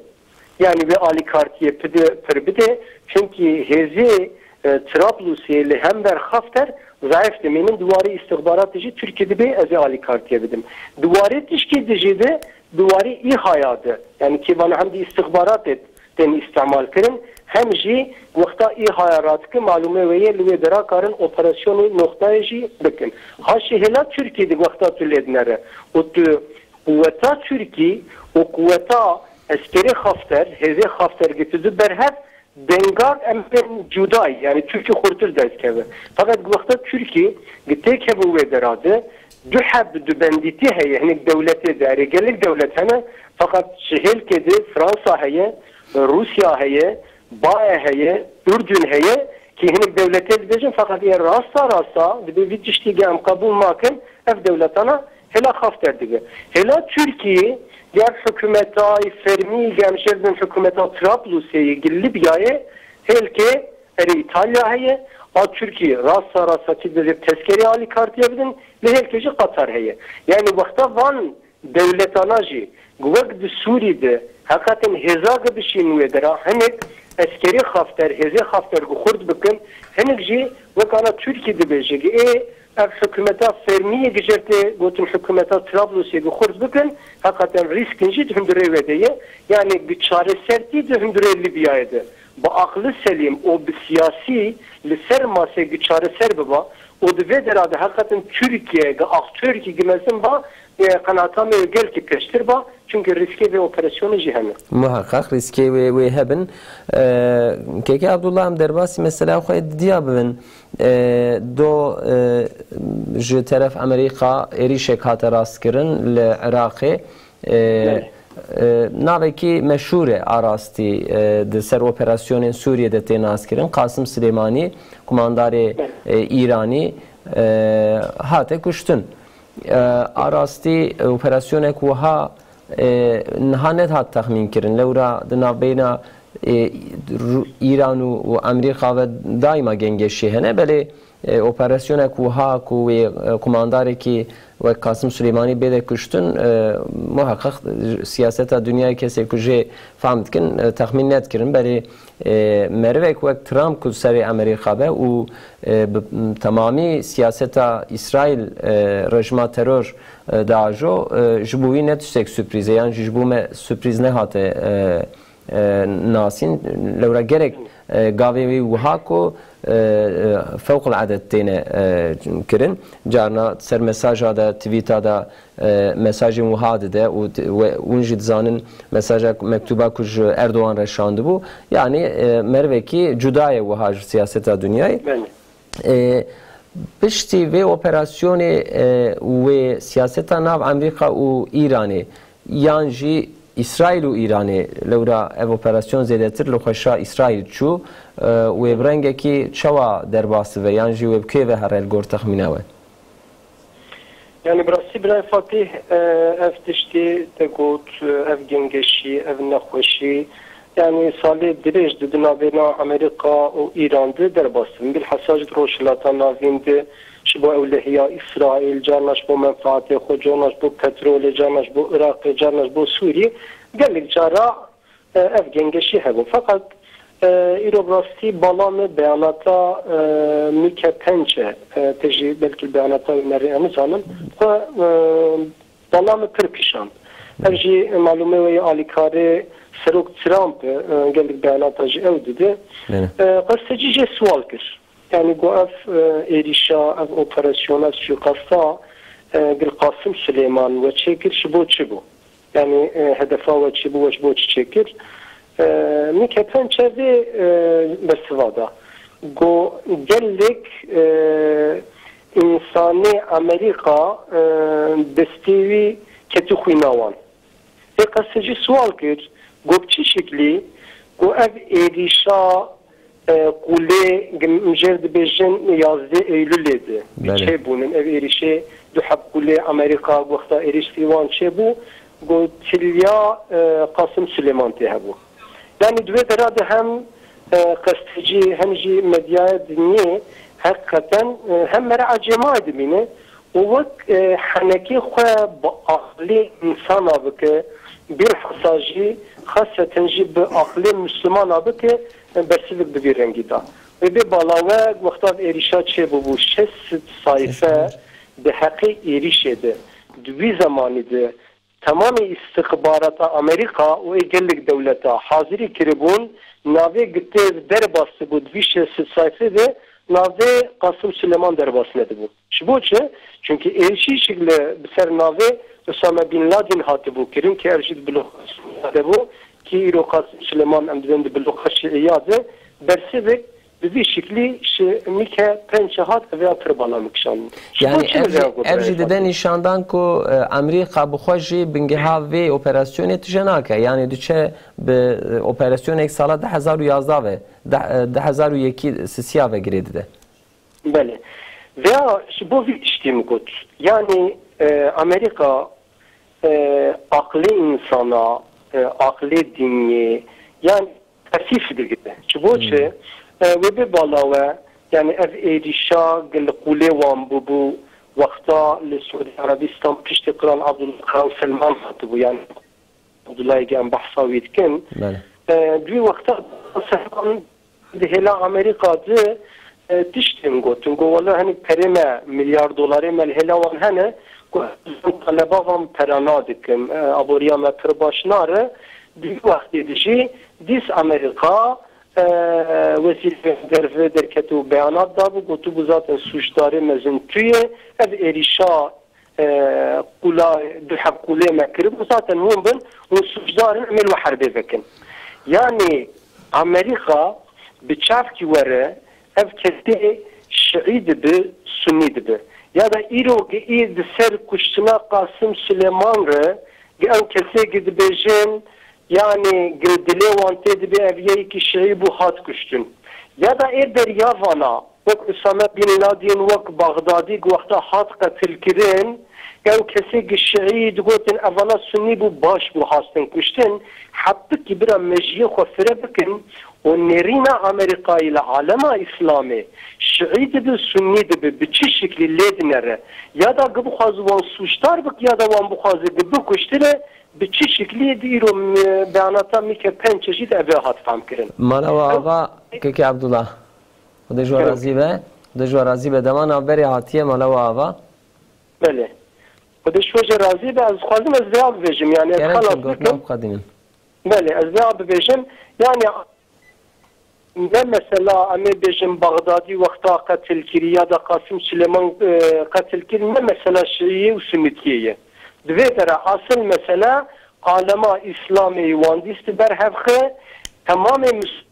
yani wê alîkartiyê pide, pir bide, çunkî hêzê, e, Trablusê li hember Xafter zayif dimînin, di warî îstixbaratê jî Tirkî dibê ez ê alîkartiyê bidim. Di warê tişkî dijî de, di warî îhaya de, yani kêvana hem di îstixbaratê tên îstemal kirin, hem jî wexta îhaya radike malûmê wê yê li wê dera karin operasyonê noxtayê jî bikin. Haşî hêla Tirkî di wexta tu lê dinere û tu quweta Tirkî û quweta eskerê Xafter, hêzê Xafter gi tu du berhev, dengar em bên cudayî, yani Tirkî xurtir derdikeve. Feqet wexta Tirkî gi têkeve wê dera de, du heb du bendîtî heye, hinek dewletê de, erê gelek dewlet hene, feqet ji hêlkê de Fransa heye, Rûsya heye, Bae heye, Urdun heye, ki hinek dewletê dibêjin, feqet ê rasta rasta dibê vî tiştî ge em qebûl nakin, ev dewletana hêla Xafter dibe. Hêla Tirkiyê, ger hikûmeta fermî, ge em jê bibin hikûmeta Trablusê yê, gi Libyayê, hêlkê erê Îtalya heye, a Tirkiyê rasta rasta kî dibê tezkerê alîkartiyê bidin, lê hêlkê jî Qatar heye. Yani wexta van dewletana jî, ku wek di Sûrî de heqetin hêza gi bişîn wê dera, hinek eskerê Xafter, hêzê Xafter gi xurt bikin, hinek jî wek ana Tirkî dibêje, gi ê ev hikûmeta fermiyê gi jer tê gotin hikûmeta Trablusê gi xurt bikin, heqeten rîskin jî di hundirê wê de ye. Yani gi çaresertî di hundirê Libyayê de bi aqli selîm û bi siyasî li ser masê gi çareser biba û di vê dera de heqeten Tirkiye gi aktorkî gi mezin ba, e, qenaata me gelkî pêştir ba, çunkî rîskê vê operasyonê jî hene. Muheqeq rîskê wê, wê hebin. E, Keke Abdullah, em derbasî mesela xwe didiya bibin. E, do, e, ji teref Amerîka êrîşek hate rastkirin li Iraqê. E, Belê. E, navekî meşhûr e a rastî, e, di ser operasyonên Sûriyê de tê naskirin. Qasim Silêmanî, kumandarê, Belê. e, Îranî, e, hate kuştin. E, a rastî, e, operasyoneke wiha, e, niha nehat texmîn kirin. Lewra di navbeyna, e, Ru-, Îran û, û Amerîka ve daîma gengeşî hene, belê, e, operasyoneke wiha ku wê, e, kumandarekî wek Qasim Suleymanî bêde kuştin, e, muheqeq siyaseta dinyayê kesê ku jê fehm dikin, e, texmîn nedikirin. Belê, e, merivek wek Trump ku serê Amerîka be û, e, bi temamî siyaseta Îsraîl, e, rejima teror, e, diajo, e, ji bo wî ne tiştek sürprîz e, yan jî ji bo me sürprîz nehate, e, e, nasîn. Lewra gerek, e, gavê wî wiha ku, e, e, fewqul adet têne, e, kirin. Carna ser mesaja de, tweeta de, e, mesajên wiha dide û t-, we, hûn jî dizanin mesaja, mektuba ku ji Erdogan re şandibû. Yanî, e, merivekî cuda ye wiha ji siyaseta dinyayê. Belê. E, piştî vê operasyonê, e, wê siyaseta nav Amerîka û Îranê yan jî Îsraîl û Îranê, lewra ev operasyon zêdetir li xweşa Îsraîl çû, e, wê bi rengekî çawa derbas dibe yan jî wê bi kê ve here li gor texmîna we? Yani bi rastî birayê Fatîh, e, ev tiştê te got, e, ev gengeşî, ev nexweşî, yani salê dirêj di di navbêna Amerîka û Îran de derbas dibin. Bilhassa jî di Rojhilata Navîn de ji bo ewlehiya Îsraîl, carna ji bo menfaatê xwe, carna ji bo petrolê, carna ji bo Iraqê, carna ji bo Sûrî, gelek cara, e, ev gengeşî hebû. Feqet, e, îro bi rastî bala me beyanata, e, Mîke penc e. E, te jî belkî beyanata wî nerî, em nizanin. Xwe, e, bala me pir kişand. Ev jî malûmê wê yê alîkarê Serok Trump e, gelek beyanata ji ew dide. Bele. E, gazetecî jê sual kir. Yanî got ev, e, êrîşa, ev operasyona, ev suîqasta, e, gil Qasim Silêman we çêkir, ji bo çi bû? Yanî, e, hedefa we çi bû, we ji bo çi çêkir? E, min ke penc çevê, e, bersiva da. Got gelek, e, însanê Amerîka, e, destê wî ketî xwîna wan. Ê qesê jî sual kir, got bi çi şiklî? Got ev êrîşa, e, qûlê, em jê dibêjin yazdeh Eylûlê de. Belê. Çêbûnin ev êrîşê du heb qûlê Amerîka wexta êrîş kir wan çêbû, got tiliya, e, Qasim Silêman tê hebû. Yanî di wê dera de hem, e, qestecî hem jî medyaya dinyê heqîqeten, e, hem mere ecêmayê dibîne û wek, e, henekê xwe bi aqilê însana bike, bilhassa jî xaseten jî bi aqilê Mislimana bike, e, bersivik bi vî rengî da. Wê bê balawe wexta ev êrîşa çêbûbû şeş sed sayfe di heqê êrîşê de, di wî zemanî de, Temamê îstixbarata Amerîka û ê gelek dewleta hazirî kiribûn, navê gitêv derbas dibû di vî şeş sed sayfê de navê Qasim Silêman derbas nedibû. Ji bo çi? Çunkî êrîşî şikle bi ser navê Usame Bin Laden hatibû kirin, ki ev jî di bloka Sunniya de bû, ki îro Qasim Silêman em dibên di bloka Şiiya de bersivek Bi vî şiklî ji nîke penc hat ev ya pir bala min kişand. Ji bo Yanî çi ev bi jî, vê ev jî dide nîşandan ku, e, Amerîka bi xwe jî bingeha vê operasyonê tije nake. Yanî diçe bi, e, operasyonek sala du hezar û yazdeh ve, du, e, du hezar û yekî sisiya ve girê dide. Belê. Veya ji bo vî tiştî min got. Yanî, e, Amerîka, e, aqilê însana, e, aqilê dinyê, yanî xefîf digire. Ji bo çi? Hmm. E, wê bê bala we, yanî ev êrîşa gil qûlê wan bûbû, wexta li Siûdî Erebîstan piştî Kral Abdullah, Kral Selman hatibû, yanî Abdullahê em behsa wî dikin. Belê. E, di wî wexta Selman di hêla Amerîka de, e, tiştên gotin, got, wele henî perê me, milyar dolarê me li hêla wan hene, ku ez taleba van pera nadikim, e, aboriya me pir baş nare. Di wî wextê de jî dîs Amerîka, e, wezîrê derve derket û beyanat dabû, gotibû, zaten sûcdarê mezin tu yê, ev êrîşa e, qula, du heb qulê me kiribû, zaten hûn bin, hûn sûcdar in, em ê li we herbê vekin. Yanî Amerîka bi çavkî were, ev kesê şiî dibi, sunnî dibi. Ya da îro gi î di ser kuştina Qasim Silêman re, gi ew kesê gi dibêjin, yanî gi dilê wan tê dibê ev yekî şiî bû hat kuştin. Ya da ê beriya vana, Wek Usame Bin Laden, wek Baxdadî ku wexta hat qetilkirin, ew kesê ki şiî digotin, evala sunî bû, baş bû, hastin kuştin, hepikî bira mejiyê xwe fire bikin û nêrîna Amerîkayî li alema Îslamê şiî dibi, sunî dibi, bi çi şiklî lê dinere, ya da ki bixwazi wan sûcdar bik, ya da wan bixwazi ki bikuştire, bi çi şiklî di îro, e, beyanata mîke penc çeşît eve hat fam kirin. Mala we ava, Keke Abdullah. Xwedê ji we razî be. Xwedê ji we razî be. Dema navberê hatiye mala we ava. Belê. Xwedê ji we jî razî be. Ez dixwazim ez vêya bibêjim. Yanî ez Gerek xelas çi got, bikim. Navxwedînin. Belê, ez vêya bibêjim. Yanî ne mesela em ê bêjin Baxdadî wexta qetil kirî ya da Qasim Silêman, e, qetil kir, ne mesela şiî û sunitiyê ye. Di vê dera asil mesele alema Îslamê wan dîst ber hevxe, temamê Mis-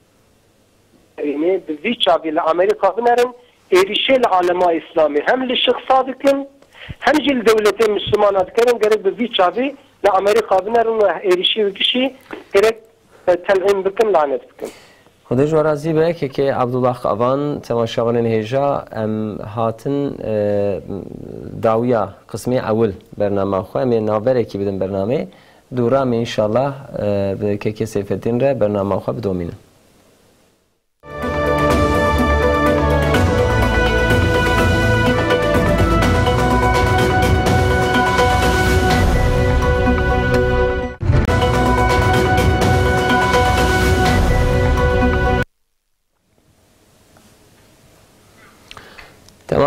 Yanî bi vî çavî li Amerîka binerin, êrîşê li alema Îslamê hem li şixsa dikin, hem jî li dewletê Mislimana dikerin, gerek bi vî çavî li Amerîka binerin û êrîşê wekî jî gerek, e, telîn bikin, lanet bikin. Xwedê ji we razî be, Keke Abdullah Qavan, temaşevanên hêja, em hatin, e, dawiya qismê ewil bernama xwe, em ê navberekî bidin bernamê. Dûra me înşallah, e, bi Keke Seyfeddîn re bernama xwe bidomînin.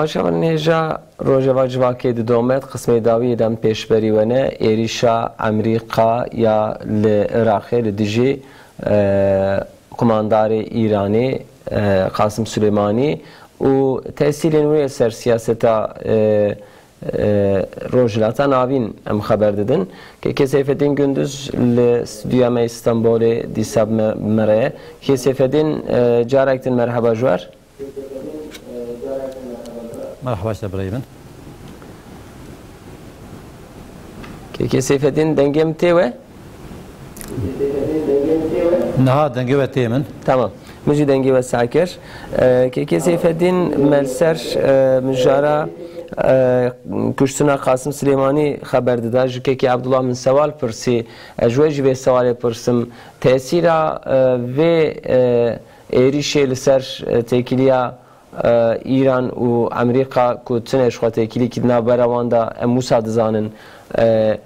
Şevan hêja Rojava Civakê didome, qismê dawî yê dem pêşberî we ne, êrîşa Amerîka ya li Iraqê li dijî, e, kumandarê Îranê, e, Qasim Sulêmanî û tesîrên wê ser siyaseta, e, e, Rojhilata Navîn em xeber didin. Kekê Seyfeddîn Gunduz li stûdyoya me yê Stenbolê dîsa bi me, bi me re ye. Kekê Seyfeddîn, e, carek din merheba ji we re. Merhaba ji te birayê min. Kekê Seyfeddîn, dengê min tê we? Niha dengê we tê min. Tamam. Min jî dengê we seh kir. E, Kekê Seyfeddîn me li ser, e, mijara, e, kuştina Qasim Silêmanî xeber dida. Ji Kekê Abdullah min sewal pirsî. Ez ji we jî vê sewalê pirsim. Tesîra, e, vê, e, êrîşê li ser, e, têkiliya, e, Îran û Amerîka ku tune ji xwe têkilîkî di navbera wan de em wisa dizanin. E,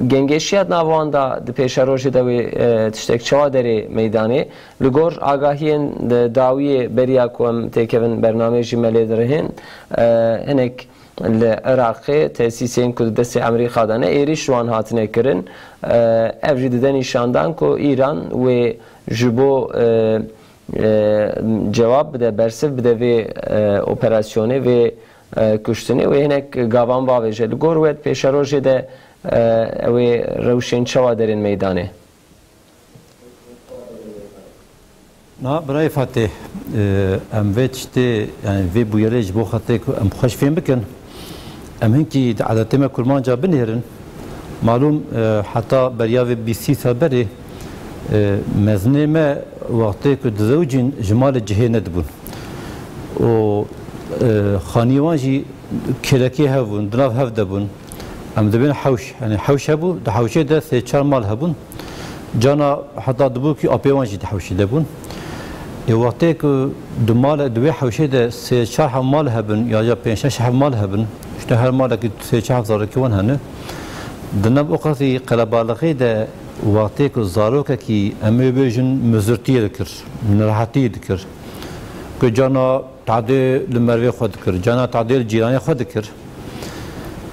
gengeşiya di nav wan de di pêşerojê de wê, e, tiştek çawa derê meydanê? Li gor agahiyên di dawiyê beriya ku em têkevin bernameyê jî me lê dirihên, e, hinek li Iraqê tesîsên ku di destê Amerîka de ne, êrîş ji wan hatine kirin. E, ev jî dide nîşandan ku Îran wê ji bo, e, e, cewab bide, bersiv bide vê, e, operasyonê, vê, e, kuştinê, wê hinek gavan bavêje. Li gor we di pêşerojê de, e, ew ê rewşên çawa derên meydanê? Na, birayê Fatih, e, em vê tiştê, yani vê bûyerê ji bo xatirê ku em xweş fêm bikin, em hinkî di edetê me kurmanca binêrin. Malûm, e, heta beriya vê bîst sî sal berê, e, mezinê me wextê ku dizewicîn ji malê cihê nedibûn. Û, e, xaniyê wan jî kêlekê hev bûn, di nav hev de bûn. Em dibên hewş, yani hewş hebû, di hewşê de sê çar mal hebûn. Cana heta dibû ki apê wan jî di hewşê de bûn. Ê wextê ku di mal, di wê hewşê de sê çar heb mal hebin, ya, ya pênc şeş heb mal hebin, işte her malekî sê çar heb zarokê wan hene. Di nav o qasî qelebalixê de wextê ku zarokekî em ê bêjin mizirtiyê dikir, nerehetiyê dikir. Ku cana tadê li mervê xwe dikir, cana tadê li cîranê xwe dikir.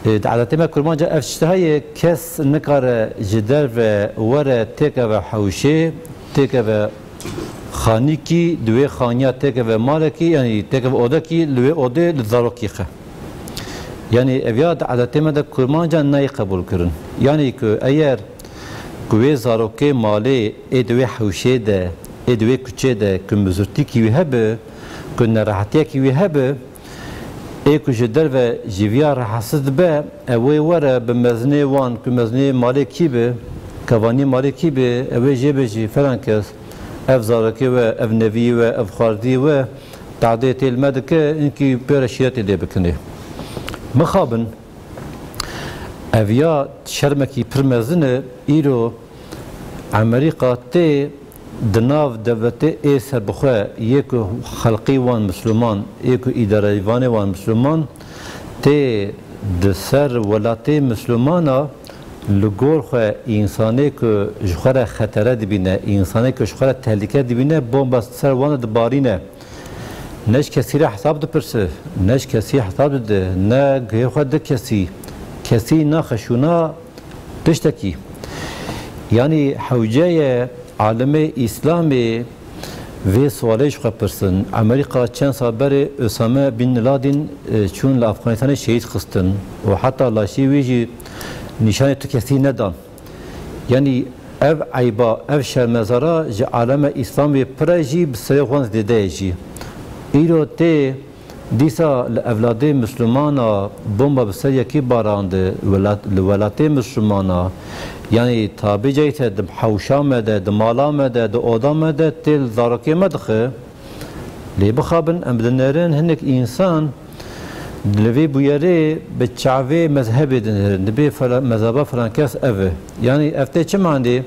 Ê, di edetê me kurmanca ev tişt heye, kes nikare ji derve were têkeve hewşê, têkeve xanîkî, di wê xaniya têkeve malekî, yanî têkeve odekî, li wê odê li zarokî xe. Yanî ev ya di edetê me de kurmanca nayê qebûlkirin. Yanî ku eyer ku wê zarokê malê ê di wê hewşê de, ê di wê kuçê de ku mizirtîkî wî hebe, ku nerehetiyekî wî hebe, ê ku ji derve ji viya rehetsiz dibe, ew ê were bi mezinê wan, ku mezinê malê kî be, kevanî malê kî be, ew ê jê bêjî, felan kes, ev zarokê we, ev neviyê we, ev xwardiyê we, tadê tê li me dike, hinkî pê re şîretê lê bikinê. Mixabin, ev ya şermekî pir mezin e, îro Amerîka tê di nav dewletê ê serbixwe yê ku xelqî wan misliman, ê ku îdareyvanê wan misliman tê di ser welatê mislimana li gor xwe însanê ku ji xwe re xetere dibîne, însanê ku ji xwe re tehlîke dibîne, bomba ser wan dibarîne. Ne ji kesî re hesab dipirse, ne ji kesî hesab dide, ne guhê xwe di kesî, kesî naxe şûna tiştekî. Yanî hewce ye alimê Îslamê vê sualê ji xwe pirsin. Amerîka çend sal berê Osame bin Laden, e, çûn li Afganistanê şehîd xistin û heta laşê wî jî nîşanê tu kesî nedan. Yanî ev eyba, ev şermezara ji aleme Îslamê pire jî bi serê xwe zêde ye jî. Îro tê dîsa li evladê Mislimana bomba bi ser yekî barandi, welat, li welatê Mislimana, yanî tabî cayî te di hewşa me de, di mala me de, di oda me de tê li zarokê me dixe. Lê bixabin, em dinêrin hinek însan li vê bûyerê bi çavê mezhebê dinêrin. Dibê fela-, mezheba filan kes ev e. Yanî ev tê çi manê?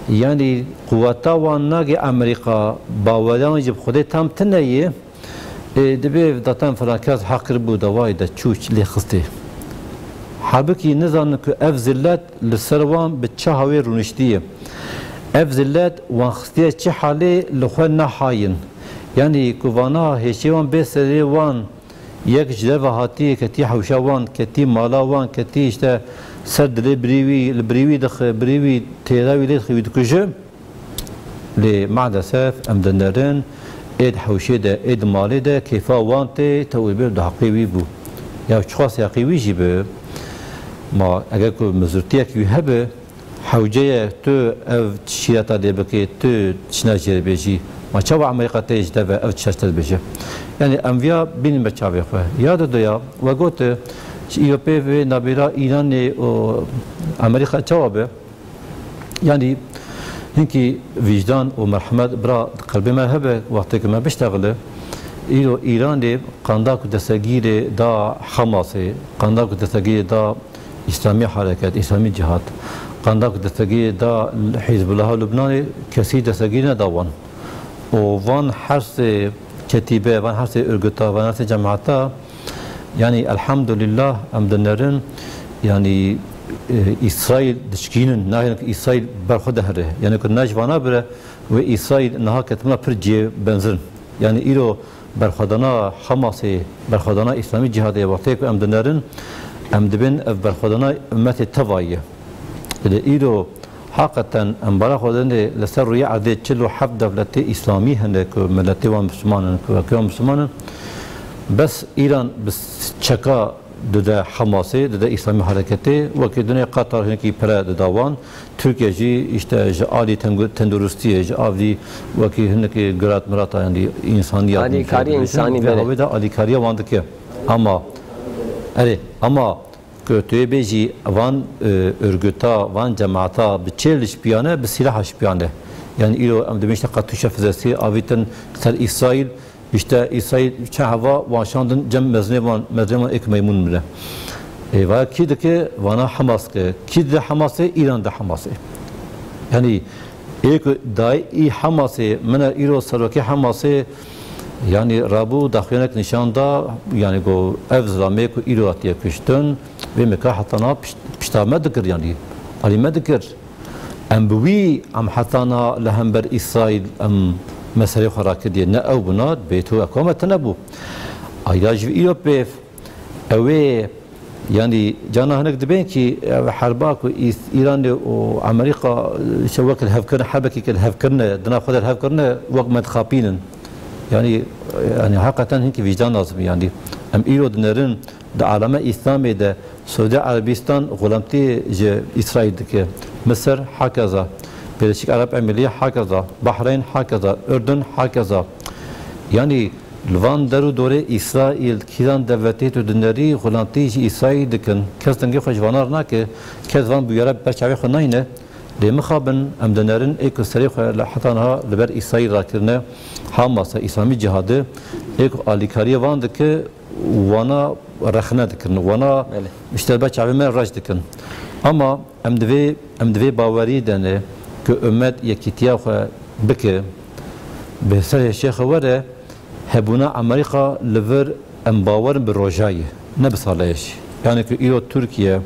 Yanî quweta wan nagê Amerîka, baweriya wan jî bi Xwedê tam tune ye. Ê, dibê datan filan kes heq kiribû dawayê de çû lê xistê. Halbikî nizanin ku ev zilet li ser wan bi çi hawê rûniştiye. Ev zilet wan xistiye çi halê li xwe nehayin. Yanî ku vana hêşê wan bê serê wan Yek ji derve hatiye, ketî hewşa wan, ketî mala wan, ketî işte ser dilê birî wî, li birî wî dixe, birî wî têra wî lê dixe, wî dikuje. Lê maalesef em dinerin, ê di hewşê de, ê di malê de kêfa wan tê, tewil bê di heqê wî bû. Ya çiqas heqê wî jî bi, ma eger ku mizirtiyek wî hebe, hewce ye tu ev şîreta lê bikê, tu çina jê re bêjî. Ma çawa Amerîka tê ji te ve ev tişt te dibêje? Yani em viya bînin be çavê xwe. Ya diduya, we got, ji îro pê vê nabêra Îranê û Amerîka çawa be? Yani hinkî vîjdan û merhemet bira di qelbê me hebe, wextê ku me biştexile, îro Îranê qanda ku destegîrê da Hamasê, qanda ku destegîrê da Îslamî Hereket, Îslamî Cihad, qanda ku destegîrê da Hizbullah Lubnanê, kesî destegîrî neda wan. Û van her sê ketîbe, van her sê örgüta, van her sê cemata, yani elhamdülillah em dinerin, yani, e, Îsraîl dişkînin, nahêlin ku Îsraîl ber xwe de here. Yani ku ne ji vana bire, wê Îsraîl niha ketibûna pir cihê benzirin. Yani îro berxwedana Hamasê, berxwedana Îslamî Cihadê wextê ku em dinerin, em dibên ev berxwedana ummetê tevayî ye. Lê îro heqeten em bara xwe didin li ser rûyê erdê çil û heft dewletê Îslamî hene ku miletê wan Misliman in, ku wekî wan Misliman in. Bes Îran bi çeka dide Hamasê, dide Îslamî Hereketê, wekî dinê Qatar hinekî pere dida wan. Tirkiye jî işte ji alî tengu-, tenduristiyê, ji alî wekî hinekî girat mirata, yani însaniyat, Alîkarî însanî, vê belê. Hawê de alîkariya wan dike. Ama, erê, ama ku tu yê bêjî van, e, örgüta, van cemata bi çêl ji piyane, bi sîlaha ji piyane. Yani îro em dibên işte katûşa fizesî avîtin ser Îsraîl, işte Îsraîl çe heva wan şandin cem mezinê wan, mezinê wan êk meymun bine. Ê, va kî dike? Vana Hamas dike. Kî dide Hamasê? Îran dide Hamasê. Yani ê ku dayî Hamasê, min îro serokê Hamasê, yani rabû daxuyanek nîşan da, yani got ev zilamê ku îro hatiye kuştin, vê meka hetana pişt-, pişta me dikir, yani alî me dikir. Em bi wî, em heta niha li hember Îsraîl em meselê xwe rakidiye. Ne ew bûna, bê tu ev kome tune bû. Ayda ji vî îro pêv, ew ê, yanî, cana hinek dibên kî ev herba ku Îs-, Îranê û Amerîka, e, şewek li hev kirine, hebekî li hev kirine, dina xwe de li hev kirine, wek me dixapînin. Yanî, yanî, heqeten hinkî vîcdan lazim e, yanî. Em îro dinerin di aleme Îslamê de Siûdî Erebîstan xulamtî ji Îsraîl dike. Misir hakeza. Birleşik Arap Emirliği hakeza. Bahreyn hakeza. Ürdün hakeza. Yanî li van der û dorê Îsraîl, kîjan devletê tu dinerî xulamtî ji Îsraîl dikin. Kes dengê xwe ji vana re nake. Kes van bûyera ber çavê xwe nayne. Lê mixabin em dinerin ê ku serê xwe li heta niha li ber Îsraîl rakirine, Hamas e, Îslamî Cihad e, ê ku alîkariyê van dike, wana rexne dikin, wana Belê. işte ber çavê me reş dikin. Ama em divê, em divê bawerî de ne ku ummet yekîtiya xwe bike, bi ser hêşê xwe were, hebûna Amerîka li vir em bawer in bi roja ye, ne bi sala ye jî. Yani ku îro Tirkiye,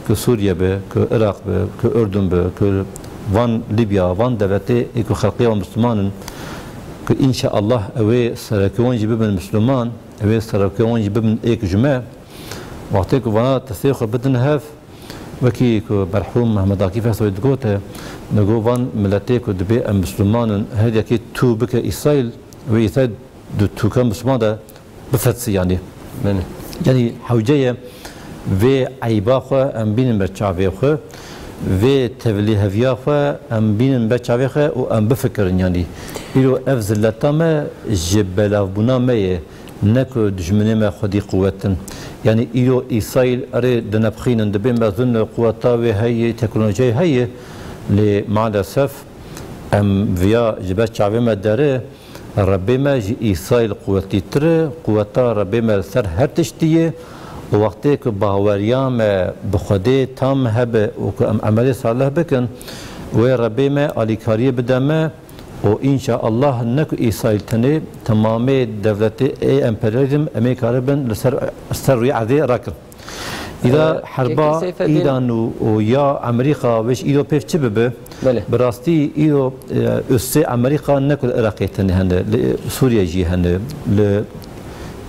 ku Sûriye be, ku Iraq be, ku Ürdün be, ku van Libya, van devletê ê ku xelqê wan Misliman in, ku înşeallah ew ê serokê wan jî bibin Misliman, ew ê serokê wan jî bibin êk ji me. Wextê ku vana destê xwe bidin hev, wekî ku merhûm Mehmet Akîf Efsoyê digote, digot van miletê ku dibê em Misliman in, her yekê tû bike Îsraîl, wê Îsraîl di tûka Misliman de bifetsî yanî. Belê. Yanî hewce ye vê eyba xwe em bînin ber çavê xwe, vê tevlîheviya xwe em bînin ber çavê xwe û em bifikirin yanî. Îro ev zilleta me ji belavbûna me ye, ne ku dijminê me xwedî quwet in. Yanî îro Îsraîl erê dinepxînin, dibê mezin e, quweta wê heye, teknolojiyayê heye, lê maalesef em viya ji ber çavê me dere. Rebê me ji Îsraîl quwetîtir e, quweta Rebê me li ser her tiştî ye û wextê ku baweriya me bi Xwedê tam hebe û ku em emelê salih bikin, wê Rebê me alîkariyê bide me û înşaallah ne ku Îsraîl tenê, temamê dewletê ê emperyalîzm em ê karibin li ser, ser rûyê erdê rakin. Îda Ee, herba Kekî Seyfeddin Îran û, û ya Amerîka wê ji îro pêv çi bibe? Belê. Bi rastî îro, e, üssê Amerîka ne ku li Iraqê tenê hene, li Sûriye jî hene, li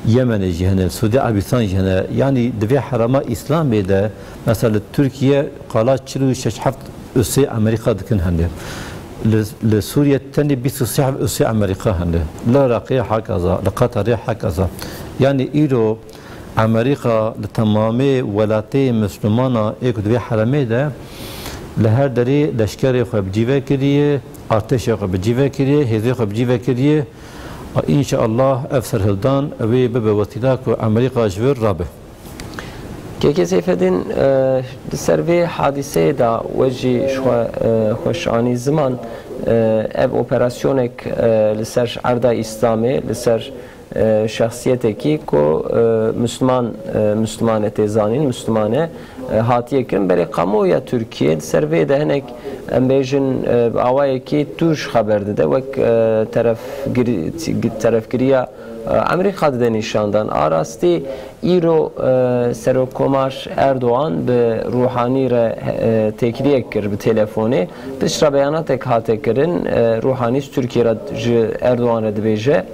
Yemenê jî hene, li Sûdî Erebîstan jî hene. Yanî di vê herema Îslamê de, mesela li Tirkiye qala çil û şeş heft usê Amerîka dikin hene. Li, li Sûriye tenê bîst û sê heft usê Amerîka hene. Li Iraqê hekaza, li Qatarê hekaza. Yanî îro Amerîka li temamê welatê Misilmana ê ku di vê heremê de li her derê leşkerê xwe bi cî ve kiriye, artêşê xwe bi cî ve kiriye, hêzê xwe bi cî ve kiriye. A, înşeallah ev serhildan wê bibe wesîla ku Amerîka ji vir rabe. Kekê Seyfedîn, e, li ser vê hadîseyê de we jî ji xwe, e, xweş anî ziman, e, ev operasyonek, e, li ser erda Îslamê, li ser, e, şexsiyetekî ku, e, Misliman, e, Misliman e tê zanîn, Misliman e, e, hatiye kirin. Belê kamuoya Tirkiyê li ser vê de hinek, em bêjin, e, bi awayekî tûj xeber dide, wek, e, terefgirî-, terefgiriya, e, Amerîka dide nîşandan. A rastî îro, e, Serokkomar Erdogan bi Ruhanî re, e, têkiliyek kir bi telefonê. Piştre beyanatek hate kirin, e, Ruhanî ji Tirkiyê re ji Erdogan re dibêje,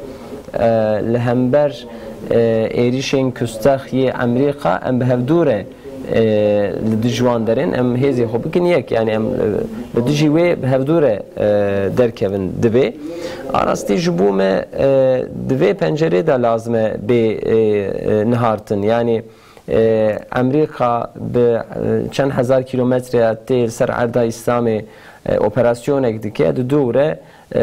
e, li hember, e, êrîşên kustex yê Amerîka em bi hevdû re, e, li dij wan derên, em hêzê xwe bikin yek, yanî em, e, li dijî wê bi hevdû re, e, derkevin divê. A rastî ji bo me, e, di vê pencerê de lazim e bê, e, e, nihartin. Yanî, e, Amerîka bi, e, çend hezar kîlometre tê li ser erda Îslamê, e, operasyonek dike, di dû re, e,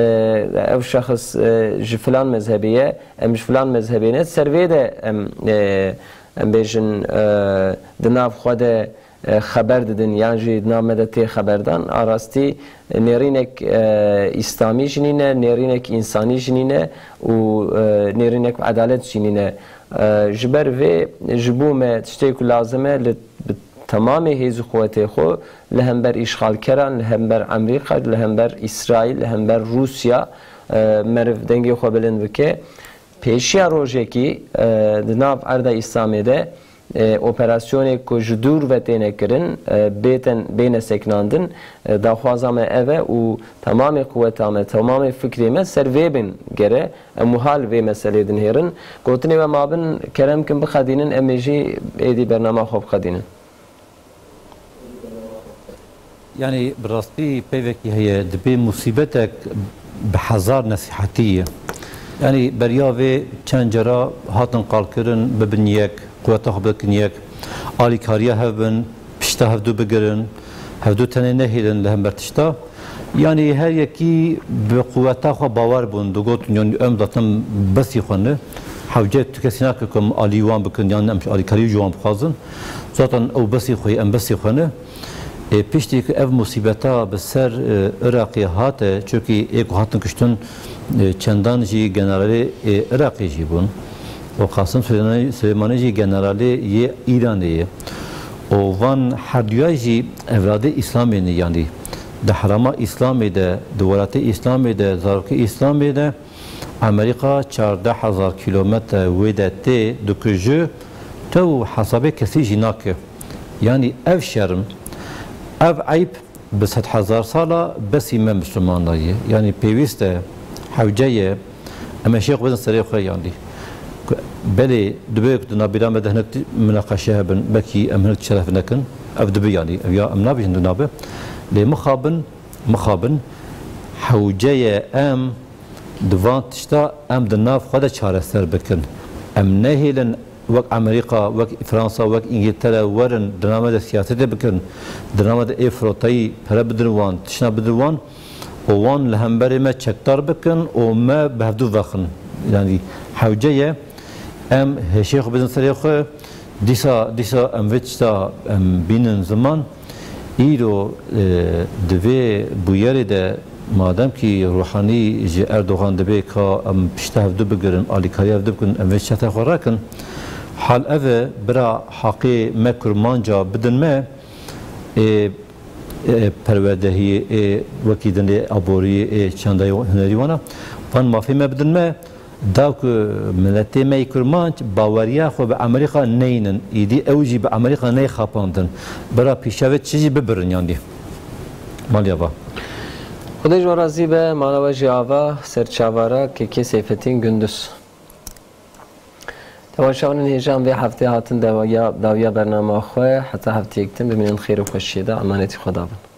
ev şexs, e, ji filan mezhebê ye, em ji filan mezhebê ne, ser vê de em, e, em bêjin, e, di nav xwe de, e, xeber didin yan jî di nav me de tê xeberdan, a rastî, e, nêrînek, e, îslamî jî nîne, nêrînek însanî jî nîne û, e, nêrînek bi edalet jî nîne. E, ji ber vê ji bo me tiştê ku lazim e li bi temamê hêz û quwetê xwe li hember îşxalkeran, li hember Amerîka, li hember Îsraîl, li hember Rûsya, e, meriv dengê xwe bilind bike. Pêşiya rojekî, e, di nav erda Îslamê de, e, operasyonê ku ji dûr ve têne kirin, e, bêten, bêne sekinandin, e, daxwaza me ev e û temamê quweta me, temamê fikrê me ser vê bin gere, em wiha li vê meselê dinihêrin. Gotinê we mabin, kerem kin bixedînin, em ê jî êdî bernama xwe bixedînin. Yanî bi rastî peyvekî heye, dibê musîbetek bi hezar nesîhetî ye. Yanî beriya vê çend cara hatin qalkirin, bibin yek, quweta xwe bikin yek, alîkariya hev bin, pişta hevdû bigirin, hevdû tenê nehêlin li hember tişta. Yanî her yekî bi quweta xwe bawer bûn, digotin, yanî em zaten besî xwe ne. Hewce tu kesî nake ku em alî wan bikin, yan em alîkarî ji wan bixwazin. Zaten ew besî xwe ye, em besî xwe ne. Ê, piştî ku ev musîbeta bi ser, e, Iraqê hate, çunkî ê ku hatin kuştin, e, çendan jî generalê, e, Iraqê jî bûn. Û Qasim Silêmanî, Silêmanî jî generalê yê Îranê ye. Û van herduya jî evladê Îslamê ne, yanî di herema Îslamê de, di welatê Îslamê de, zarokê Îslamê de, Amerîka çardeh hezar kîlometre wê de tê dikuje, tew hesabê kesî jî nake. Yanî ev şerm, ev eyb bi sedhezar sala besî me Mislimana ye. Yanî pêwîst e, hewce ye, em ê şêx bidin serê xwe yanî. Ku belê dibe ku di nabîra me de hinek ti-, minaqeşe hebin, belkî em hinek şeref nekin, ev dibe yanî, ev ya em nabêjin di nabe. Lê mixabin, mixabin, hewce ye em di van tişta em di nav xwe de çareser bikin. Em nehêlin wek Amerîka, wek Fransa, wek Îngiltere werin, di nav me de siyasetê bikin, di nav me de ê firotayî pere bidin wan, tişna bidin wan û wan li hemberê me çekdar bikin û me bi hevdû vexin. Yanî hewce ye em hêşê xwe bidin serê xwe, dîsa, dîsa em vê tişta em bînin ziman. Îro, e, di vê bûyerê de, madem kî Ruhanî ji Erdogan dibê ka em pişta hevdu bigirin, alîkariya hevdu bikin, em vê çete xwe rakin, hal ev e, bira haqê me kurmanca bidin me, ê, ê, perwerdehiyê, ê, wekî din ê aboriyê, ê çandayê hunerî wana, van mafê me bidin me, da ku miletê me yê kurmanc baweriya xwe bi Amerîka neynin, îdî ew jî bi Amerîka neyê xapandin. Bira pîşa vê tiştê jî bibirin yanî. Maliya va. Xwedê ji we razî be, mala we jî ava, serçavara, kekê Seyfettin Gündüz. Temaşevanên hêja em vê heftê hatin dawiya, dawiya bernama xwe. Heta hefteyek din bimînin xêr û xweşiyê de. Emanetî Xweda bin.